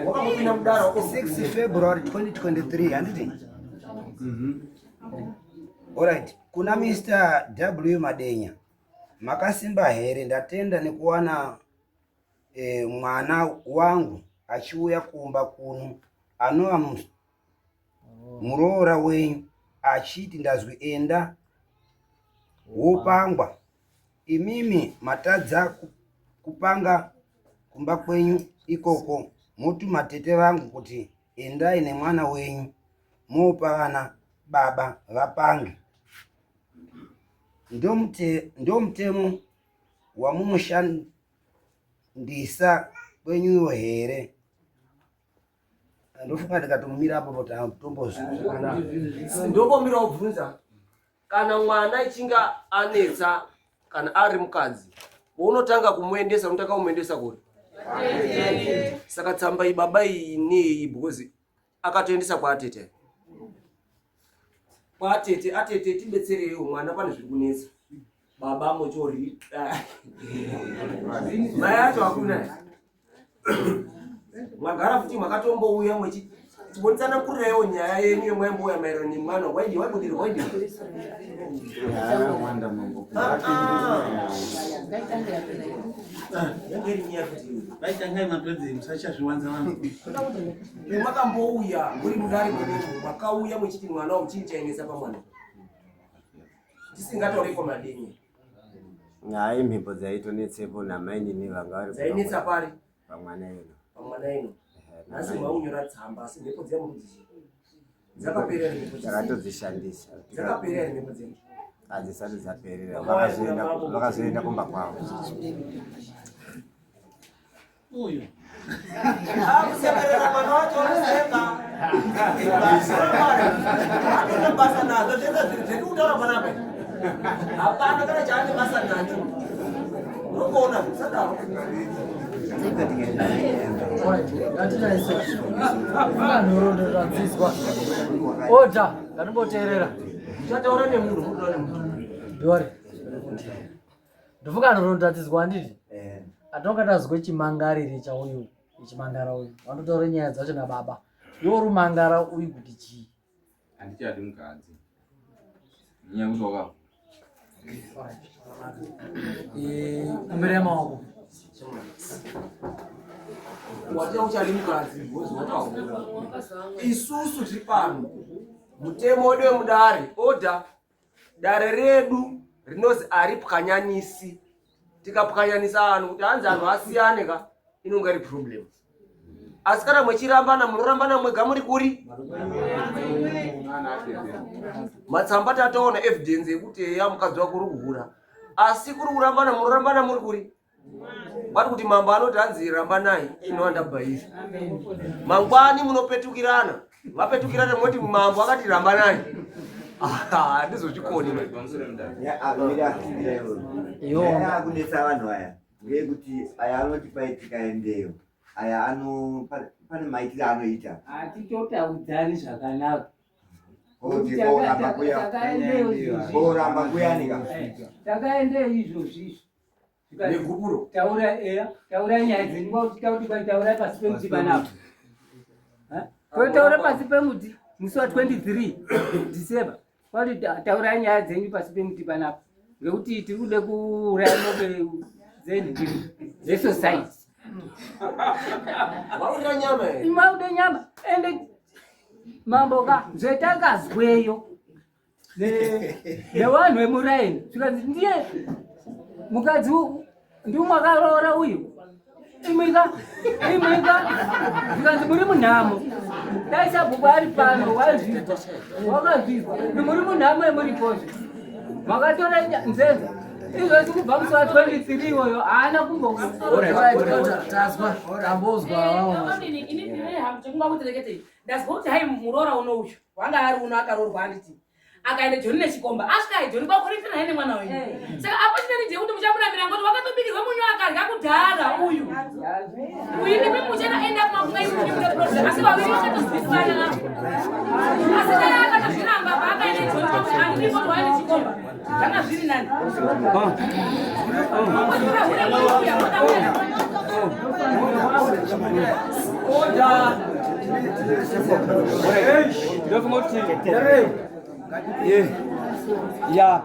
Wakambopinda mudara wako. 6 February 2023 handiti? Alright, kuna Mr. W Madenya. Makasimba here? Ndatenda nekuwana mwana wangu achiuya kumba kuno anova muroora wenyu achiti ndazwi enda wopangwa. Imimi matadza kupanga kumba kwenyu ikoko, motuma tete vangu kuti endai nemwana wenyu mopa vana baba vapange. Ndomutemo wamunoshandisa kwenyuyo here? Ndofunga ndikatomira apo tombozwa. Ndombomira wobvunza kana mwana ichinge anetsa kana ari mukadzi waunotanga kumuendesa, unotanga kumuendesa kuri saka tsamba iyi baba iyi neyi because akatoendesa kwaatete kwaatete atete tibetsereiwo mwana pane zviri kunetsa baba mochori mai acho hakuna mwagara futi mwakatombouya mwechi timbotsanangurireiwo nyaya yenyu yemwaimbouya maererano nemwana waidi waibudirwa waidi yange iri nyaya futi Vaitangai mapedzi musachazviwanza vanhu. Makambouya muri mudare mwenyu makauya muchiti mwana wangu chii chainetsa pamwana tisingataure kwamadini Hayi, mhepo dzaitonetsepo namainini vanga vari dzainetsa pari pamwana ino. Pamwana ino nhasi maunyora tsamba asi mhepo dziya muri kudziziva dzakaperera here mhepo dziya? Takatodzishandisa. Dzakaperera here mhepo dziya? Hadzisati dzaperera, Baba vaenda vakazoenda kumba kwavo. Uyu. Akusekerera mwana wacho anoseka. Hatuna basa nazvo zvese zviri zviri kutaura panapa. Hapana kana chaane basa nacho. Unokuona usadaro. Nhoroondo zvadzizwa oda ngatimboteerera. Uchataura nemunhu, munotaura nemunhu. Dori ndofunga nhoroondo dzadzizwa handiti? Atonga tazwe chimangariri chauyu chimangara uyu vandotaura nyaya dzacho nababa iwo rumangara uyu kuti chii? Handichadi mukadzi nyaya yekuti wakafa. Kumbere maoko. Watia uchadi mukadzi because wakahura. Isusu tiri pano. Mutemo wedu wemudare order dare redu rinozi aripwanyanisi. Tikapwanyanisa vanhu kuti hanzi anhu asiyane ka inonga iri problem. Asi kana mwechirambana munorambana mwega muri kuri? Matsamba tatoona evidence yekuti eya mukadzi wako uri kuhura. Asi kuri kurambana munorambana muri kuri? Kwati kuti mambo anoti hanzi rambanai inoandabhairi. Mangwani munopetukirana. Vapetukirana moti mambo akati rambanai. Handizozvikoni. Nyaya yakunetsa vanhu aya ngeyekuti aya anoti paitika endeyo aya ano pane maitiro anoita. Hatitotaudzani zvakanaka. Kuti koramba kuya koramba kuyanika. Takaendeyo izvozvi izvi. Negupuro. Taura eya, taura nyaya dzenyu kwakuti kwai taurai pasi pemuti panapa. Totaura pasi pemuti musi wa 23 December. Kwati taurai nyaya dzenyu pasi pemuti panapa. Ngekuti tiri kude kuuraya mombe dzenyu dzesociety. Mauda nyama here? Mauda nyama. Ende mambo ka zvetakazweyo nevanhu vemuraini zvikanzi ndiye mukadzi ndiumwe akaroora uyu imwika imwika zvikanzi muri munhamo dai sabhuku ari pano waizvizwa wakazvizwa muri munhamo yemuripozve makatora nzenza izvozvi kubva musi wa 23 iwoyo haana kumbotazwa tambozwa ndazwa kuti hai muroora uno uyu wanga ari uno akaroorwa handiti akaenda joni nechikomba asvika hai joni kwakurifira naye nemwana wenyu saka apo chinani ndeyekuti muchamuramira ngoti wakatobikirwa munyu akarya kudhara uyu uyu ndimi muchana enda kumakunga imuni mune problem asi vaviri vakatozwisana asi dai akatozviramba paakaenda joni pamwe andiripo rwaye nechikomba zvanga zviri nani Ndofunga kuti ya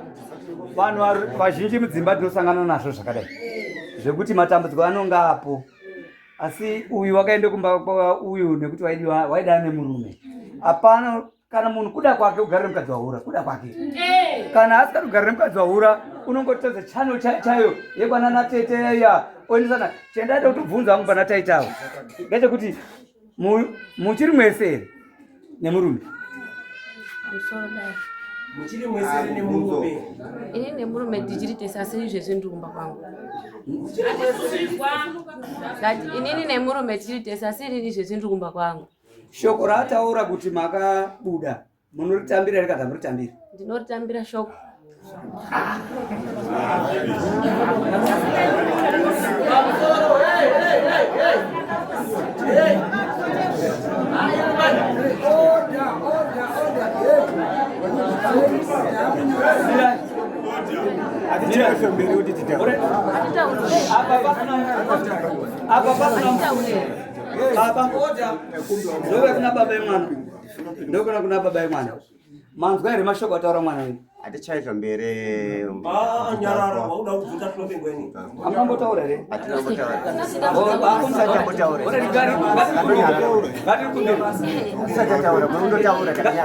vanhu vazhinji mudzimba tinosangana nazvo zvakadai zvekuti matambudziko anonga apo asi uyu wakaenda kumba kwa uyu nekuti waidiwa waidana nemurume hapana kana munhu kuda kwake kugara nemukadzi wahura kuda kwake eh. kana asingadi kugara nemukadzi wahura unongotodza channel chayo yekwanana tete ya oendesana chendaida kutobvunza vangu pana taitawo ngechekuti muchiri mwese here nemurume muchiri mwese here nemurume ini nemurume tichiri tese asi izvezvi ndiri kumba kwangu ndati inini nemurume tichiri tese asi inini izvezvi ndiri kumba kwangu Shoko raataura kuti makabuda munoritambira here kana muritambira? Ndinoritambira shoko. Apa pasina baba ndouya kuna baba yemwana ndokuna kuna baba yemwana manzwa here mashoko ataura mwana wenyu hatichaizva mbere ah, nyarara wauda kubvunza tinopengweni amunambotaura here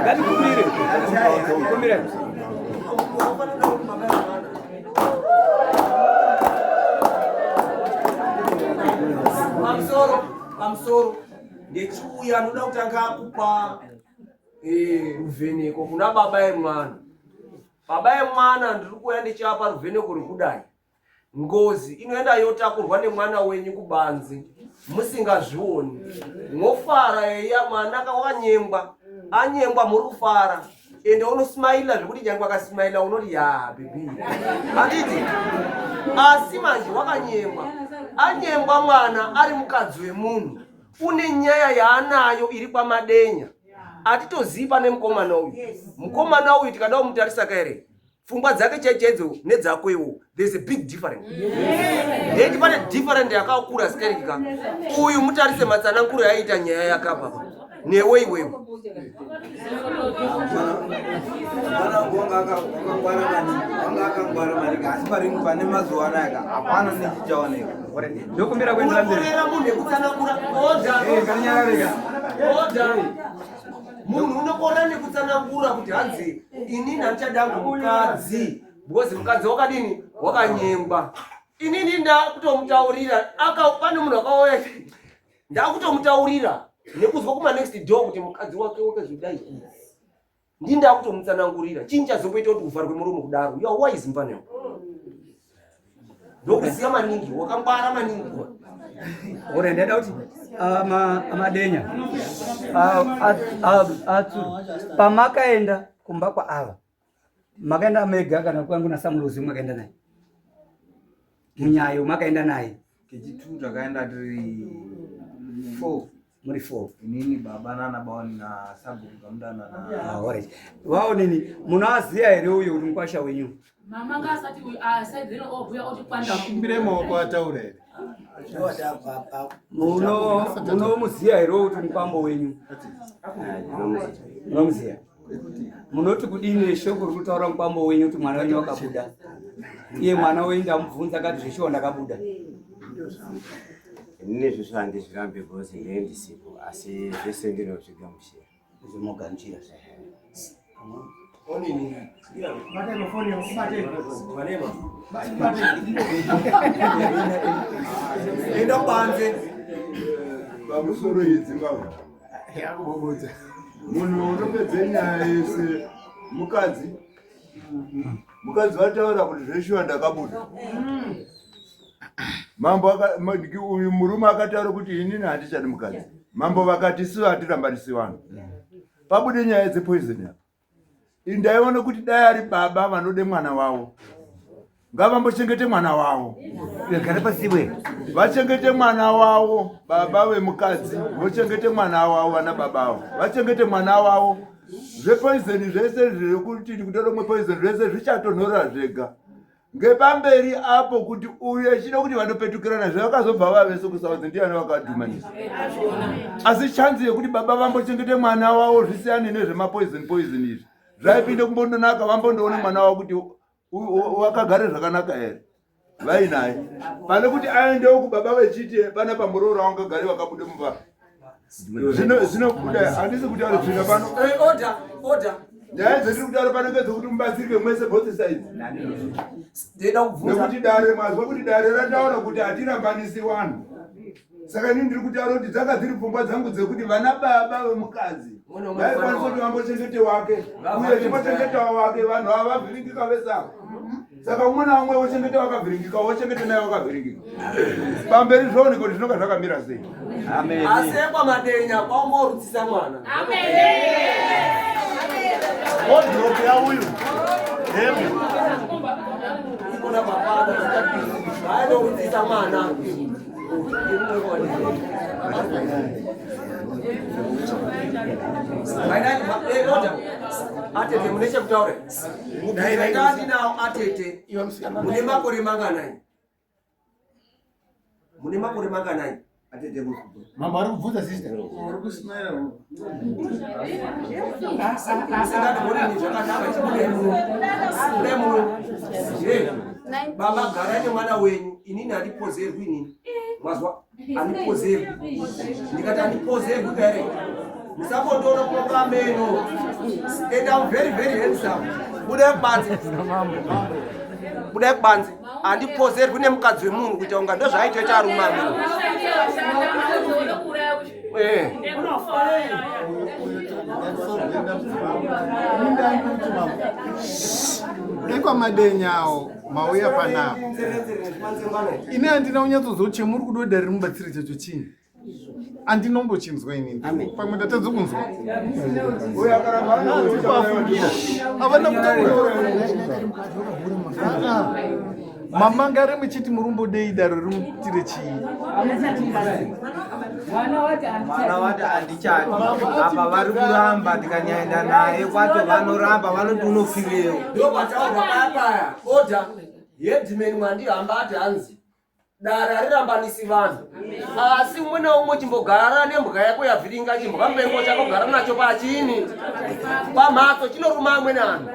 ngatikumbire Pamusoro, pamusoro ndechiuya anoda kutanga kupa eh, ruvheneko kuna baba yemwana. Baba yemwana ndiri kuuya ndichiapa ruvheneko rwekudai. Ngozi inoenda yotakurwa nemwana wenyu kubanze musingazvioni. Mofara eya mwana wakanyengwa, anyengwa muri kufara. ende unosmaila zvekuti nyange akasmaila unoti ya bebi handiti asi manje wakanyengwa anyengwa mwana ari mukadzi wemunhu une nyaya yaanayo iri kwamadenya hatitozii pane mukomana uyu mukomana uyu tikada kumutarisa kaere pfungwa dzake chaichaidzo nedzako iwo there's a big difference ndeti pane different yakakura sikarikika uyu mutarise matsananguro yaiita nyaya yakapapa. Newe iwewe. Mwana wangu wanga wakangwara maningi, wanga akangwara maningi, asi pari pane mazuva anaya ka hapana nechichaoneka. Ndokumbira kuendera mberi. Unokorera munhu nekutsanangura. Order. Eh, ngatinyararika. Order. Munhu unokorera nekutsanangura kuti hanzi inini handichadangu mukadzi because mukadzi wakadini wakanyengwa. Inini ndakutomutaurira aka pane munhu akauya ndakutomutaurira nekuzwa kuma next door kuti mukadzi wake wakazodai. Ndini ndakutomutsanangurira chinyi chazomboita kuti uvharwe muromo kudaro. You are wise mfana. Ndokuziva maningi, wakangwara maningi. Ore ndaida kuti amadenya atsuru pamakaenda kumba kwaava makaenda mega kana kwangu nasamulozi makaenda naye munyayo makaenda naye Kechitu takaenda tiri four. Muri four. Inini baba nana baoni na sabhuku kamudana na. Ah, alright. Vaonini munoaziya here uyo kuti mukwasha wenyu? Mama ngaasati uyu asaidhino obhuya oti kwanda. Kumbire maoko ataura here? Munomuziya here kuti mukwambo wenyu? Munomuziya? Munoti kudini neshoko riri kutaura mukwambo wenyu kuti mwana wenyu wakabuda? Iye mwana wenyu ndamubvunza akati zveshuwa ndakabuda. Inini izvozvo handizvirambi because ndee ndisipo asi zvese ndinozvigamuchira. Zvimogamuchira. Enda kubanze. Pamusoro idzi ngawo. Munhu unopedze nyaya yese mukadzi. Mukadzi vataura kuti zveshuwa ndakabuda. Mambo uyu murume akataura kuti inini handichadi mukadzi. Mambo vakati isu hatirambanisi vanhu. Pabude nyaya dzepoison apa. Ndaiona kuti dai ari baba vanode mwana wavo ngavambochengete mwana wavo. Gara pasiwe. Vachengete mwana wavo baba vemukadzi vochengete mwana wavo vana baba avo vachengete mwana wavo. Zvepoison zvese zvekuti kutora umwe poison zvese zvichatonhora zvega. Ngepamberi apo kuti uyu echida kuti vanopetukirana zvavakazobva vavese kuSouth ndiani vakadhumanisa. Asi chanzi yekuti baba vambochengete mwana wavo zvisiyane nezvemapoison poison izvi. Zvaipinde kumbondonaka vambondoona mwana wavo kuti wakagare zvakanaka here vainaye pane kuti aendewo kubaba vechiti pana pamuroora wangagare vakabude mumba. Zvinobuda handisi kutaura tsvina pano. Order, order. Nyaya dzatiri kutaura pano ngedzekuti mubatsirike mwese both sides. Ndinoda kubvunza. Nekuti dare mazwa kuti dare rataura kuti hatirambanisi vanhu. Saka inini ndiri kutaura kuti dzanga dziri pfungwa dzangu dzekuti vana baba vemukadzi vaikwanisa kuti vambochengete wake uye chimbochengetawo wake vanhu ava vavhiringika vese ava. Saka umwe naumwe wochengeta wakavhiringika wochengeta naye wakavhiringika. Pamberi zvooneka kuti zvinonga zvakamira sei. Amen. Asi ekwamadenya kwaumborutsisa mwana. Wardrobe yauyu. Hembe. Ikona papana ainorutsisa mwana. Atete mune chekutaura. Mubvunzo atete. Mune makore manganai? Mune makore manganai? Atete Mambo ari kubvunza sister. Uri kusmaila. Usingati zvakanaka chibude muno. Bude muno. Je. Baba garai nemwana wenyu. Inini handipozerwi inini. Mwazwa? Handipozerwi. Ndikati handipozerwi kaere. Musambotoona kunoka meno. And I'm very very handsome. Budai kubanze. Budai kubanze. Handipozerwi nemukadzi wemunhu kuita kunga ndozvaaitoita arume amene. Eh. Ekwamadenya awo mauya panapa ini handina kunyatsozwa kuti chemuri kuda dare rimubatsire chacho chini andinombochinzwa inini pamwe ndatadza kunzwa kuafungira havana kutaura mamangare muchiti murumbodei daro rimutire chii Mwana wati handichadi apa vari kuramba tikanyaenda naye kwacho vanoramba vanoti unofireyo. Ndopataurwa paya paya. Order. Headman mwandihamba ati hanzi. Dare harirambanisi vanhu. Asi umwe naumwe chimbogara nembwa yako yavhiringa chimbwa mupengo chako gara nacho pachini. Pamhatso chinoruma amweni anhu.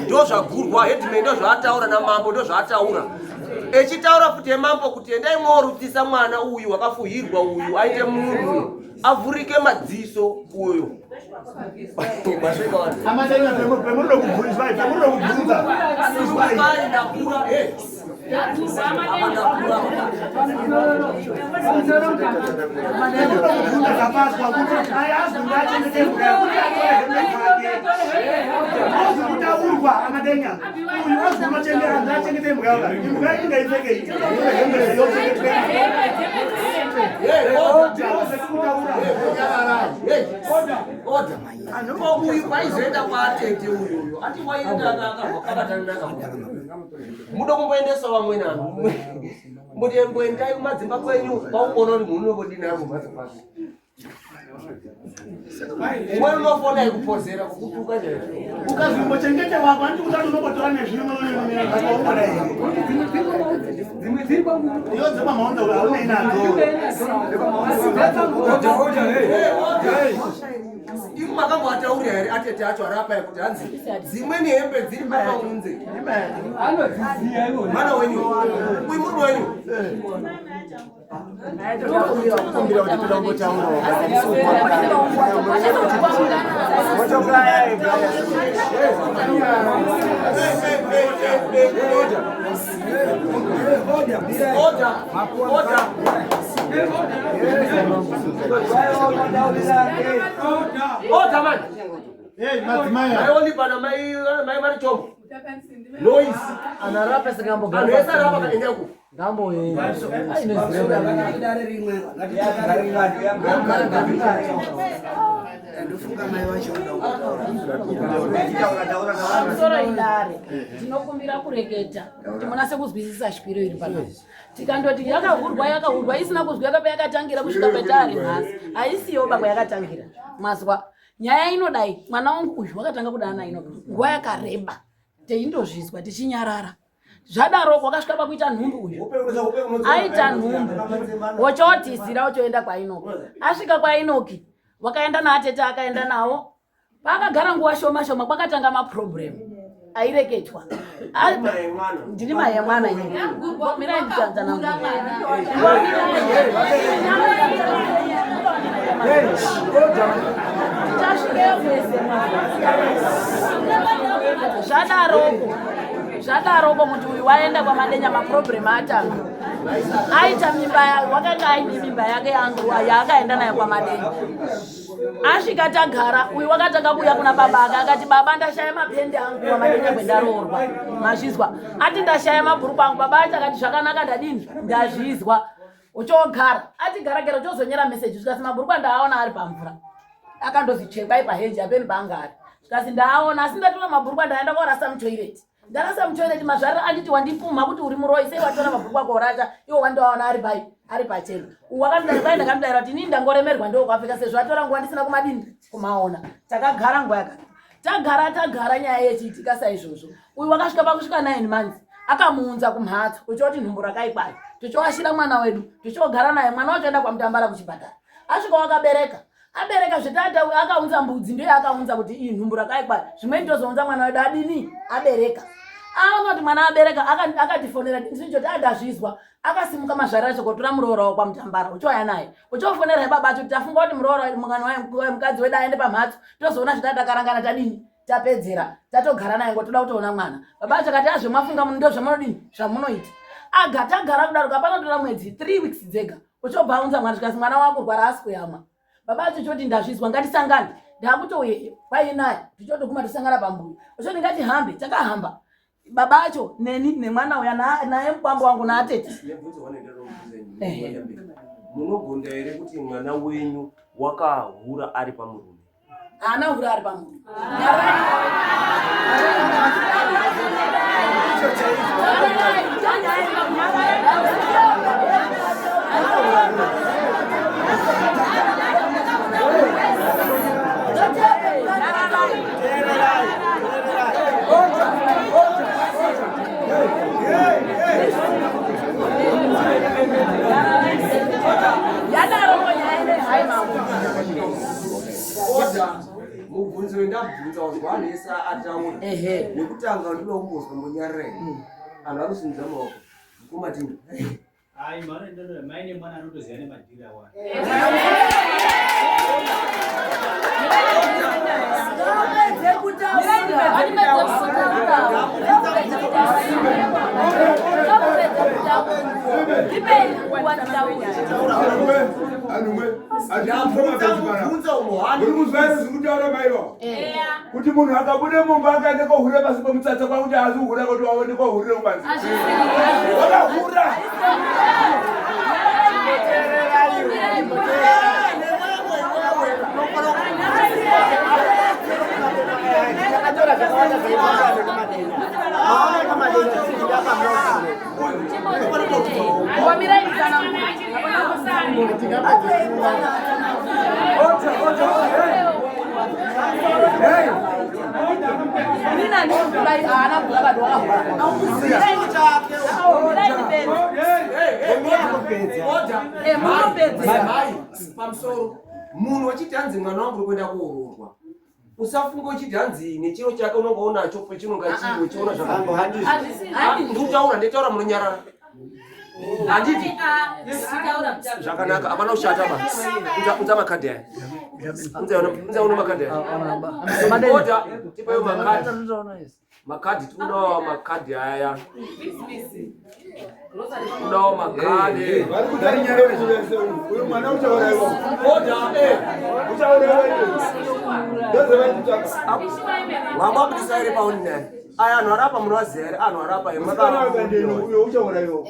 Ndozvagurwa headman ndozvaataura namambo ndozvaataura. Echitaura futi yemambo kuti endai mworutsisa mwana uyu wakafuhirwa uyu aite munhu avhurike madziso uyu. Amadenya pemurikuda kubvunza pemurikuda kubvunza izwai. Pemurikuda kubvunza zvapaswa kuti ayazwi ngaachengete mhuka yekuti atore hembe dzake. Ozwi kutaurwa amadenya uyu ozwi unochengeta ngaachengete mhuka yaka imhuka inenge ipfekei inotora hembe yochengetwa. Uyu kwaizoenda kwatete uyu uyu ati waienda akabatanaka mudo kumboendesa vamweni anhu mbuti mboendai kumadzimba kwenyu kwaungoona kuti munhu unombodini ari kumhatso kwake umweni unofona ikupozera kukutuka chaizvo Ukazimbochengete wako handiti kuti unombotora nezvimwe zvakaongora here. Dzimwe dziri kwangu. Iyo dzepamaonda haunei nadzo. Imi makamboataurira here atete acho ari apa kuti hanzi dzimweni hembe dziri pamaunze Anodziziya iwona. mwana wenyu uyu murume wenyu Kumbira kuti toda kumbotaurawo. Order man. Hey, madzimai. Mai Oliver na mai mai Marichombo. Noise. Anarapa Anhu ese arapa kaenda uko. Ngamboenda. Ndofunga mai vacho Pamusoro idare tinokumbira kureketa kuti munase kuzwisisa shwiro iri panapa. Tikandoti yakahurwa yakahurwa isina kuzwika payakatangira kusvika petari nhasi haisiyo baba yakatangira mazwa nyaya inodai mwana wangu uyu wakatanga kudana ino nguva yakareba teindozvizwa tichinyarara zvadaro wakasvika pakuita nhumbu uyu aita nhumbu wochotizira wochoenda kwainoki asvika kwainoki wakaenda naatete akaenda nawo paakagara nguva shoma shoma kwakatanga maproblem aireketwa ndiri mai yemwana ini mirai nditsanzana zvadaroko zvadaroko kuti uyu waenda kwamadenya maproblem atanga aita mimba wakanga aine mimba yake yangu yaakaenda nayo kwamadenya asvika tagara uyu wakatanga kuuya kuna baba ake akati baba ndashaya mapende angu kwamadenya kwendaroorwa mazvizwa ati ndashaya mabhuruku angu baba acho akati zvakanaka ndadini ndazvizwa uchogara ati garagara uchozonyera meseji zvikasi mabhuruku andaaona ari pamvura akandozichekwa ipahenji apeni paanga ari zvikasi ndaaona asi ndatora mabhuruku andaenda korasa mutoireti ndarasa mutoireti mazvariro anditi wandipumha kuti uri muroyi sei watora mabhuruku ako oracha iwo wandoaona ari pai ari pachena uwakandidai ndakamudayira kuti inini ndangoremerwa ndokwapfeka sezvo atora nguva ndisina kumadini kumaona takagara nguva yakati tagara tagara nyaya yechiitika saizvozvo uyu wakasvika pakusvika 9 months akamuunza kumhatso uchioti nhumbu rakaikwayo tichiwashira mwana wedu tichiogara naye mwana wacho enda kwamutambara kuchipatara asvika wakabereka abereka zvetata akaunza mbudzi ndiyo akaunza kuti iyi nhumbu rakaikwayo zvimweni tozounza mwana wedu adini abereka aona kuti mwana abereka akatifonera ndinjoti adazvizwa akasimuka mazvari acho kotora muroora wako kwamutambara uchiwaya naye uchofonera baba acho tafunga kuti muroora mukadzi wedu aende pamhatso tozoona zvitatakarangana tadini tapedzera tatogara naye ngotoda kutoona mwana baba acho akati azve mafunga muno ndo zvamunodini zvamunoita aga tagara kudaro kapanotora mwedzi 3 weeks dzega uchobva aunza mwana zvikasi mwana wako rwara asi kuyamwa baba acho choti ndazvizwa ngatisangane ndakutouyeyo kwainaye tichotoguma tosangana pambuya uchoti ngatihambe takahamba baba acho neni nemwana uya naye mukwambo wangu naatete Munogonda here kuti mwana wenyu wakahura ari pamurume? Haana hura ari pamurume. wendabvunza wazwa anhu ese ataura nekutanga ndinoda kumbozwa munyarire anhu anosimudza maoko mukomatini. Hayi, mai nemwana anotoziva nemadhiri awo. Uri kuzwa here zviri kutaura maiwa kuti munhu akabude mumba akaende kohurira pasi pemutsatsa kwakuti haazi kuhura kuti waende kohurire kubanze wakahura. Pamusoro munhu wachiti hanzi mwana wangu uri kuenda kuoroorwa, usafunga uchiti hanzi nechiro chake unonga unacho pechinonga chiri uchiona zvakandikutaura ndetaura munonyarara handiti zvakanaka hapana kushata ba unza makadhi aya unza uno makadhi aya oda tipewo makadhi makadhi tikudawo makadhi aya kudawo makadhi. Uyu mwana uchauraiwa, uchauraiwa. Mababudisa here paoni naye aya anhu arapa munoaziva here anhu arapa? Uyo uchauraiwa.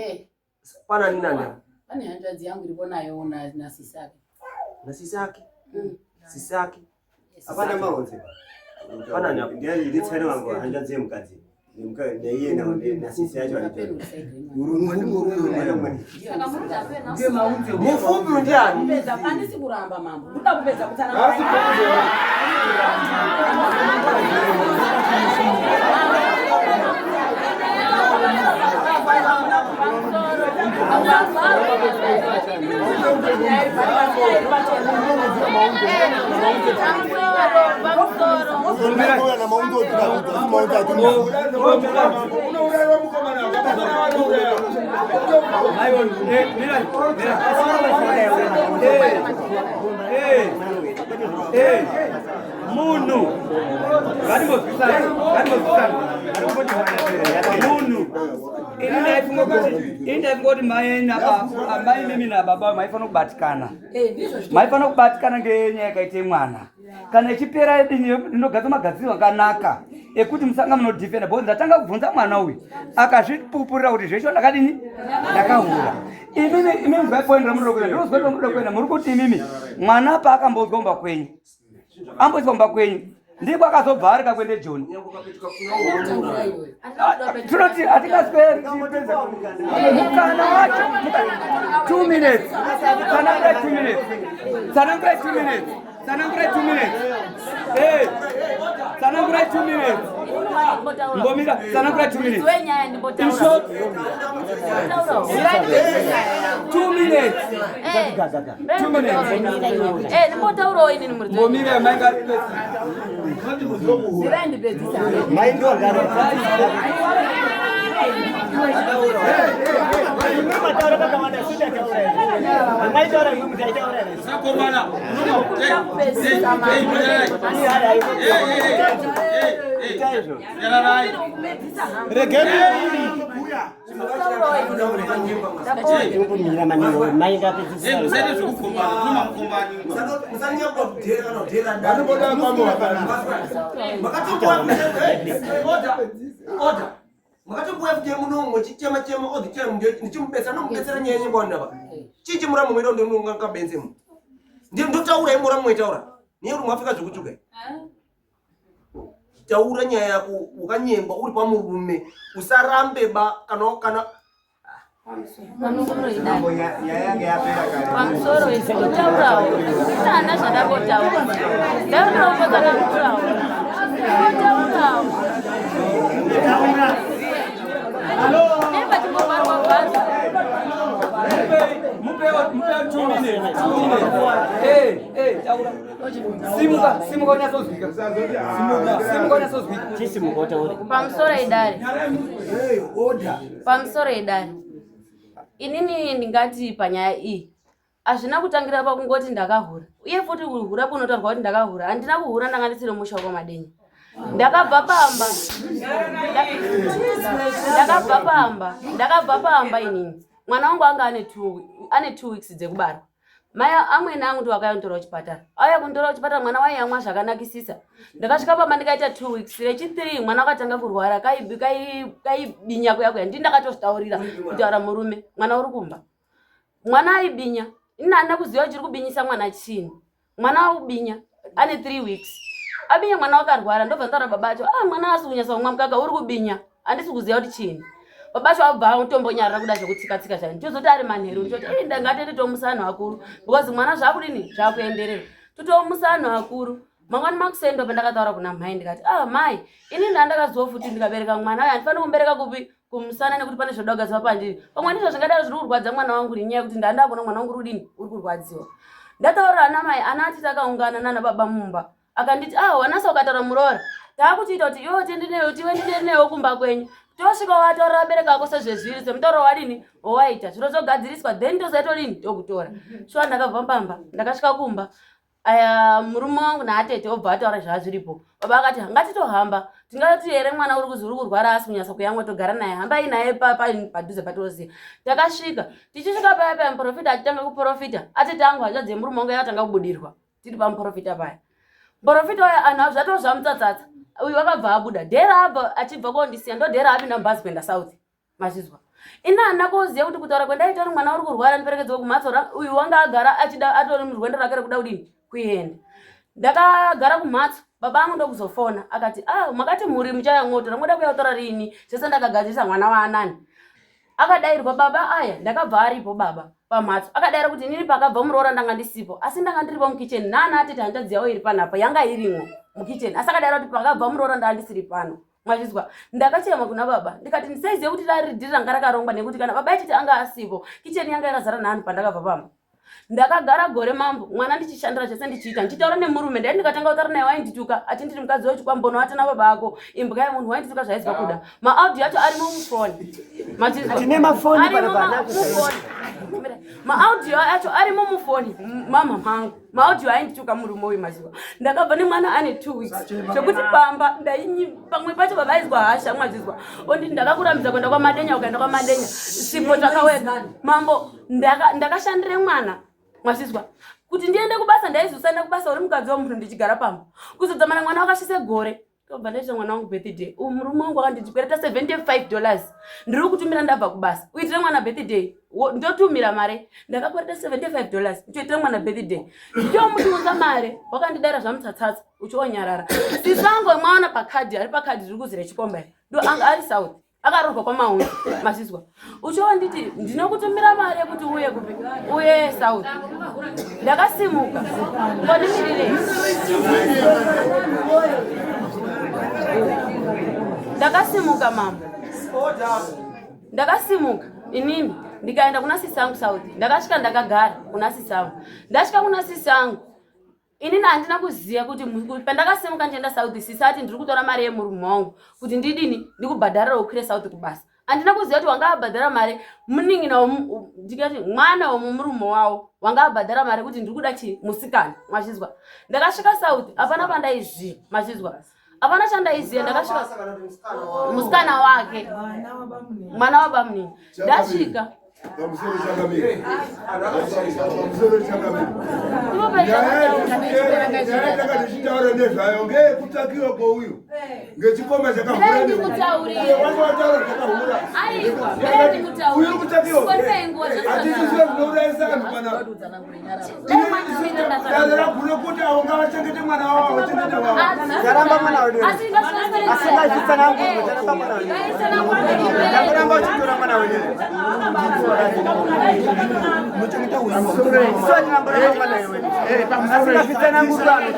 Pana nini nani? Pane hanzvadzi yangu iripo nayo nasisi ake. Nasisi ake, sisi ake. Hapana maonze. Pana nyapo. Nditsvene wangu hanzvadzi yemukadzi. Neiye nasisi yacho. Mufupi ndiani? Handisi kuramba mambo, ndoda kupedza kutsanangura. Unouraiwa mukomana. Munhu ngatimbozwisana, ngatimbozwisana. Munhu ini ndaifunga kuti mai mimi nababa maifanira kubatikana, maifanira kubatikana ngenyaya yakaite mwana. Kana ichipera inogadzwa magadziriro akanaka ekuti musanga munodhifenda, because ndatanga kubvunza mwana uyu akazvipupurira kuti zvesho ndakadini, ndakahura. Imimi, imimi zvapoendera munoda kuenda, ndinozwa kuti munoda kuenda. Muri kuti imimi mwana paakambodzwa kumba kwenyu, amboiswa kumba kwenyu, ndiko akazobva arika kuende Joni. Tinoti hatingasweri tichipedza mukana wacho. 2 minutes, tsanangurai 2 minutes, tsanangurai 2 minutes, tsanangurai 2 minutes. Tsanangurai 2 minutes, mbomira, tsanangurai 2 minutes. In short, 2 minutes, 2 minutes. Ndimbotaurawo inini muri. Mbomira mainga. Zirandipedzisa. Kumira maningi mai ngapedzisira. Musanyanya kudhera kana kudhera. Order, makatomboya futi muno muchichema chema all the time, ndichimubetsera, nomubetsera nyaya yenyengwanapa chii chimuramu mweda ndongabenze ndotaura imuramu mwaitaura niye kuti muAfrica zvekutsvuka. Taura nyaya yako, ukanyengwa uri pamurume usarambe ba kana Nyaya yange yapera kare. Pamusoro kutaurawo isana zvandambotaura, ndakutombotsanangurawo, taurawo nemba timbovharwa vharwa. Mupe 2 minutes. 2 minutes. Eh, eh, taura. Simuka, simuka unyatsozwika. Simuka, simuka unyatsozwika. Chisimuka utaure. Pamusoro idare. Hey, order. Pamusoro idare. Inini ndingati panyaya iyi hazvina kutangira pakungoti ndakahura uye futi kuhura kunotaurwa kuti ndakahura handina kuhura ndanga ndisiri musha wekwamadenya ndakabva pamba ndakabva pamba ndakabva pamba inini mwana wangu anga ane 2 weeks dzekubarwa mai amwene angu ndiwo akauya kunditora kuchipatara auya kunditora kuchipatara mwana waiyamwa zvakanakisisa ndakasvika pamba ndikaita 2 weeks rechi3 mwana akatanga kurwara kaibinya kuya kuya ndii ndakatozvitaurira kutaura murume mwana uri kumba mwana aibinya ini handina kuziva chiri kubinyisa mwana chini mwana aubinya ane 3 weeks abinya mwana wakarwara ndobva ndataura baba acho ah mwana asi kunyasa kumwa mukaka uri kubinya handisi kuziva kuti chini baba acho abva atombonyarara kuda zvekutsika-tsika zvani tozoti ari manheru nditoti ei ndangatete tomusa anhu akuru because mwana zvakudini zvakuenderera totomusa anhu akuru mangwani makusendo pandakataura kuna mai ndikati ah mai ini ndandakaziwa futi ndikabereka mwana uyu handifaniri kumubereka kupi kumusana nekuti pane zvoda kugadzirwa pandiri pamwe ndizvo zvingadaro zviri kurwadza mwana wangu nenyaya yekuti ndandakuna mwana wangu uri kudini uri kurwadziwa ndataurira ana mai ana ati takaungana nana baba mumba akanditi ah wanasa ukataura muroora taakuchiita kuti iwe tiendenewo tiwe ndindenewo kumba kwenyu tosvika wataurira vabereki vako sezvezviri semutauro wadini wawaita zviro zvogadziriswa then tozoitodini tokutora shuwa ndakabva pamba ndakasvika kumba aya murume wangu naatete obva ataura zvazviripo baba akati ngatitohamba tingati here mwana uri kuzi uri kurwara asi kunyasa kuyamwa togara naye hambai naye padhuze patinoziva takasvika tichisvika paya paya muprofita achitanga kuprofita atete angu hanzvadzi yemurume wangu yakatanga kubudirwa tiri pamuprofita paya muprofita uya anhu zvatoo zvamutsatsatsa uyu akabva abuda dhera abva achibva kondisiya ndo dhera apinda mubhazi kuenda south mazvizwa ini handina kuziva kuti kutaura kwendaita uri mwana uri kurwara ndiperekedzwe kumhatso uyu wanga agara achida atori murwendo rake rekuda kudini kuenda ndakagara kumhatso baba angu ndokuzofona akati ah makati mhuri muchaya moto ramoda kuya kutora riini zvese ndakagadzirisa mwana waanani akadairwa baba aya ndakabva aripo baba pamhatso akadaira kuti inini pakabva muroora ndanga ndisipo asi ndanga ndiripo mukicheni nana atete hanzvadzi yavo iri panapa yanga irimwo mukicheni asi akadaira kuti pakabva muroora ndanga ndisiri pano mazvizwa ndakachema kuna baba ndikati ndisaizive kuti rari dhiri ranga rakarongwa nekuti kana baba achiti anga asipo kicheni yanga yakazara naanhu pandakabva pamba ndakagara gore mambo mwana ndichishandira zvese ndichiita ndichitaura nemurume ndai ndikatanga kutaura naye waindituka achinditi mukadzi wechikwambono atana baba ako imbwa yemunhu waindituka zvaizwa kuda maaudio acho arimo mufoni mazvizwa Tine mafoni Arimo pana pana. mufoni maaudio acho arimo mufoni mama mangu maaudio aindituka murume uyu mazuva ndakabva nemwana ane 2 weeks zvekuti pamba ndainyi pamwe pacho baba aizwa hasha mwazvizwa onditi ndakakurambidza kuenda kwamadenya ukaenda kwamadenya sipo takawega mambo ndakashandire mwana mwazvizwa kuti ndiende kubasa ndaizosaenda kubasa uri mukadzi wemunhu ndichigara pamba kuzodzamana mwana wakasvise gore tobva ndaita mwana wangu birthday uyu murume wangu akanditi kwereta 75 dollars ndiri kutumira ndabva kubasa uitire mwana birthday ndotumira mare ndakakwereta 75 dollars ndichoitire mwana birthday ndomutunza mare wakandidara zvamutsatsatsa uchionyarara sisango mwaona pakadhi ari pakadhi riri kuzi rechikomba iri ndo anga ari south akaroorwa kwamaunzi mazvizwa uchionditi ndinokutumira mari yekuti uye kupi uye south ndakasimuka ngondimirirei ndakasimuka mama ndakasimuka inini ndikaenda kuna sisi angu south ndakasvika ndakagara kuna sisi angu ndasvika kuna sisi angu inini handina kuziva kuti pandakasimuka ndichienda south sisi ati ndiri kutora mari yemurume wangu kuti ndidini ndikubhadharira ukwire south kubasa handina kuziva kuti wanga abhadhara mari munin'ina ndikati mwana womumurume wavo wanga abhadhara mari kuti ndiri kuda chi musikana mazvizwa ndakasvika south hapana pandaiziva mazvizwa hapana chandaiziva ndakasvika musikana wake mwana wabamunini ndasvika Pamusoro chakamira. Pamusoro chakamira. Nyaya yatanga tichitaura nezvayo ngeyekutsakiwa kwouyu ngechikomba chakahura. Mirai ndikutaurire. Wanga wataura zvakahura. Aiwa, mirai ndikutaurire. Uyu uri kutsakiwa. Sikonipei nguva Hatisi zvinourayisa vanhu panapa. Dare ragure kuti avo ngavachengete mwana wavo vachengete wavo. Charamba mwana wedu. Asingazvitsanangurwe, charamba mwana wedu. Ndangoramba uchitora mwana wedu. Isu hatinamboramba mwana wedu. Asingazvitsanangurwe anhu.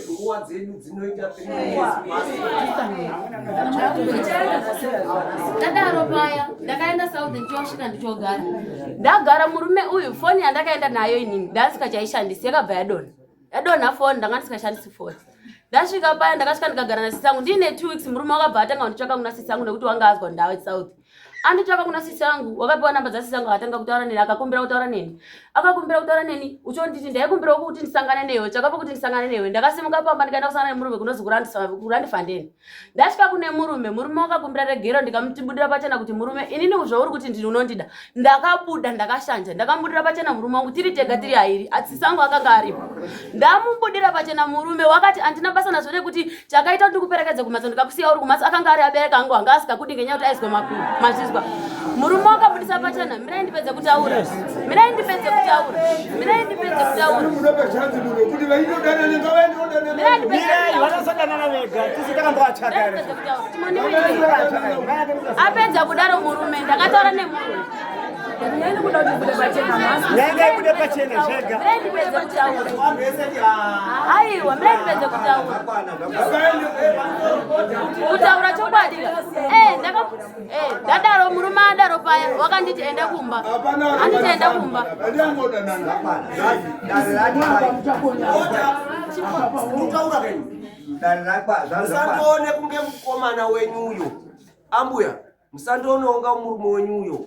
Nguva dzedu dzinoita. Ndadaro paya ndakaenda south, ndichosvika ndichogara, ndagara. Murume uyu, foni yandakaenda nayo inini ndasikachaishandisi, yakabva yadonha, yadonha foni. Ndanga ndisikashandisi foni. Ndasvika paya, ndakasvika ndikagara nasisi angu ndiine 2 weeks. Murume wakabva atanga kunditsvaka kuna sisi angu nekuti wanga azwa ndawe south. Anditsvaka kuna sisi angu, wakapiwa namba dzasisi angu, akatanga kutaura neni, akakumbira kutaura neni, akakumbira kutaura neni. Uchonditi ndaikumbirawo kuti ndisangane newe, chakapa kuti ndisangane newe. Ndakasimuka pamba ndikaenda kusangana nemurume kunozi kuRandfontein. Ndasvika kune murume, murume wakakumbira regero. Ndikamutibudira pachena kuti murume, inini zvauri kuti ndini unondida, ndakabuda ndakashanja. Ndakamubudira pachena murume wangu tiri tega, tiri airi, atsisi angu akanga aripo. Ndamubudira pachena murume, wakati handina basa nazvo nekuti chakaita kuti ndikuperekedze kumhatso, ndikakusiya uri kumhatso. Akanga ari abereka angu, anga asikakudi ngenyaya kuti aizwa makuru mazvizwa. Murume wakabudisa pachena. Mirai ndipedze kutaura, mirai ndipedze kutaura, mirai ndipedze kutaura. Mirai ndipedze. Mirai, vanozodanana vega, tisu takambovatsvaga. Apedza kudaro murume, ndakataura nemurume. Nyanga ibude pachena zvega. Mirai ndipedze kutaura. Aiwa, mirai ndipedze kutaura. Kutaura chokwadi, ndadaro murume adaro paya, wakanditi enda kumba, anditi enda kumba. Kutaura kenyu, musandione kunge mukomana wenyu uyo, ambuya, musandione unga murume wenyu uyo.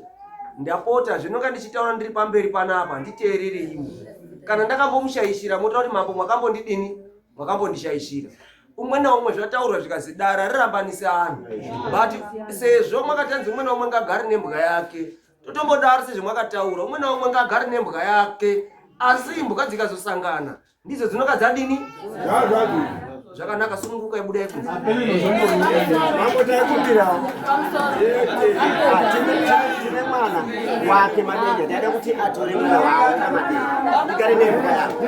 Ndapota, zvinonga ndichitaura ndiri pamberi panapa, nditeerereiwo. Kana ndakambomushaishira, motaura kuti mambo mwakambondidini, mwakambondishaishira. Umwe naumwe zvataurwa zvikazi dara rirambanise anhu, but sezvo mwakatanzi umwe naumwe ngagare nembwa yake, totombodaro sezvo mwakataura, umwe naumwe ngagare nembwa yake, asi imbwa dzikazosangana ndidzo dzinonga dzadini? Zvakanaka, sununguka, ibudai kunze. Mambo, taikumbirawo, tine mwana wake Madenya, taida kuti atore mwana wawo naMadenya, ndigare nembwa yako.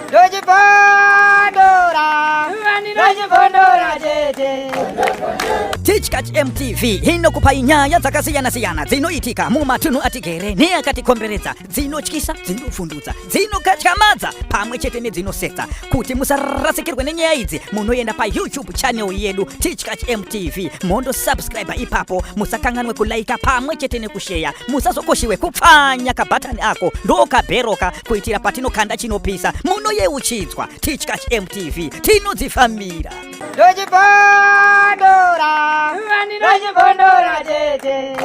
Ndochibondora, ndochibondora chete. Tichkach MTV inokupai nyaya dzakasiyana-siyana dzinoitika mumatunhu atigere neakatikomberedza, dzinotyisa, dzinovhundutsa, dzinokatyamadza pamwe chete nedzinosetsa. Kuti musarasikirwe nenyaya idzi, munoenda paYouTube channel yedu Tichkach MTV, mondosubscribe ipapo. Musakanganwe kulaika pamwe chete nekusheya. Musazokoshiwe kupfanya kabhatani ako ndokabheroka, kuitira patinokanda chinopisa munoyeuchidzwa. Tichkach MTV, tinodzifambira. Ndochibondora, ndochibondora chete.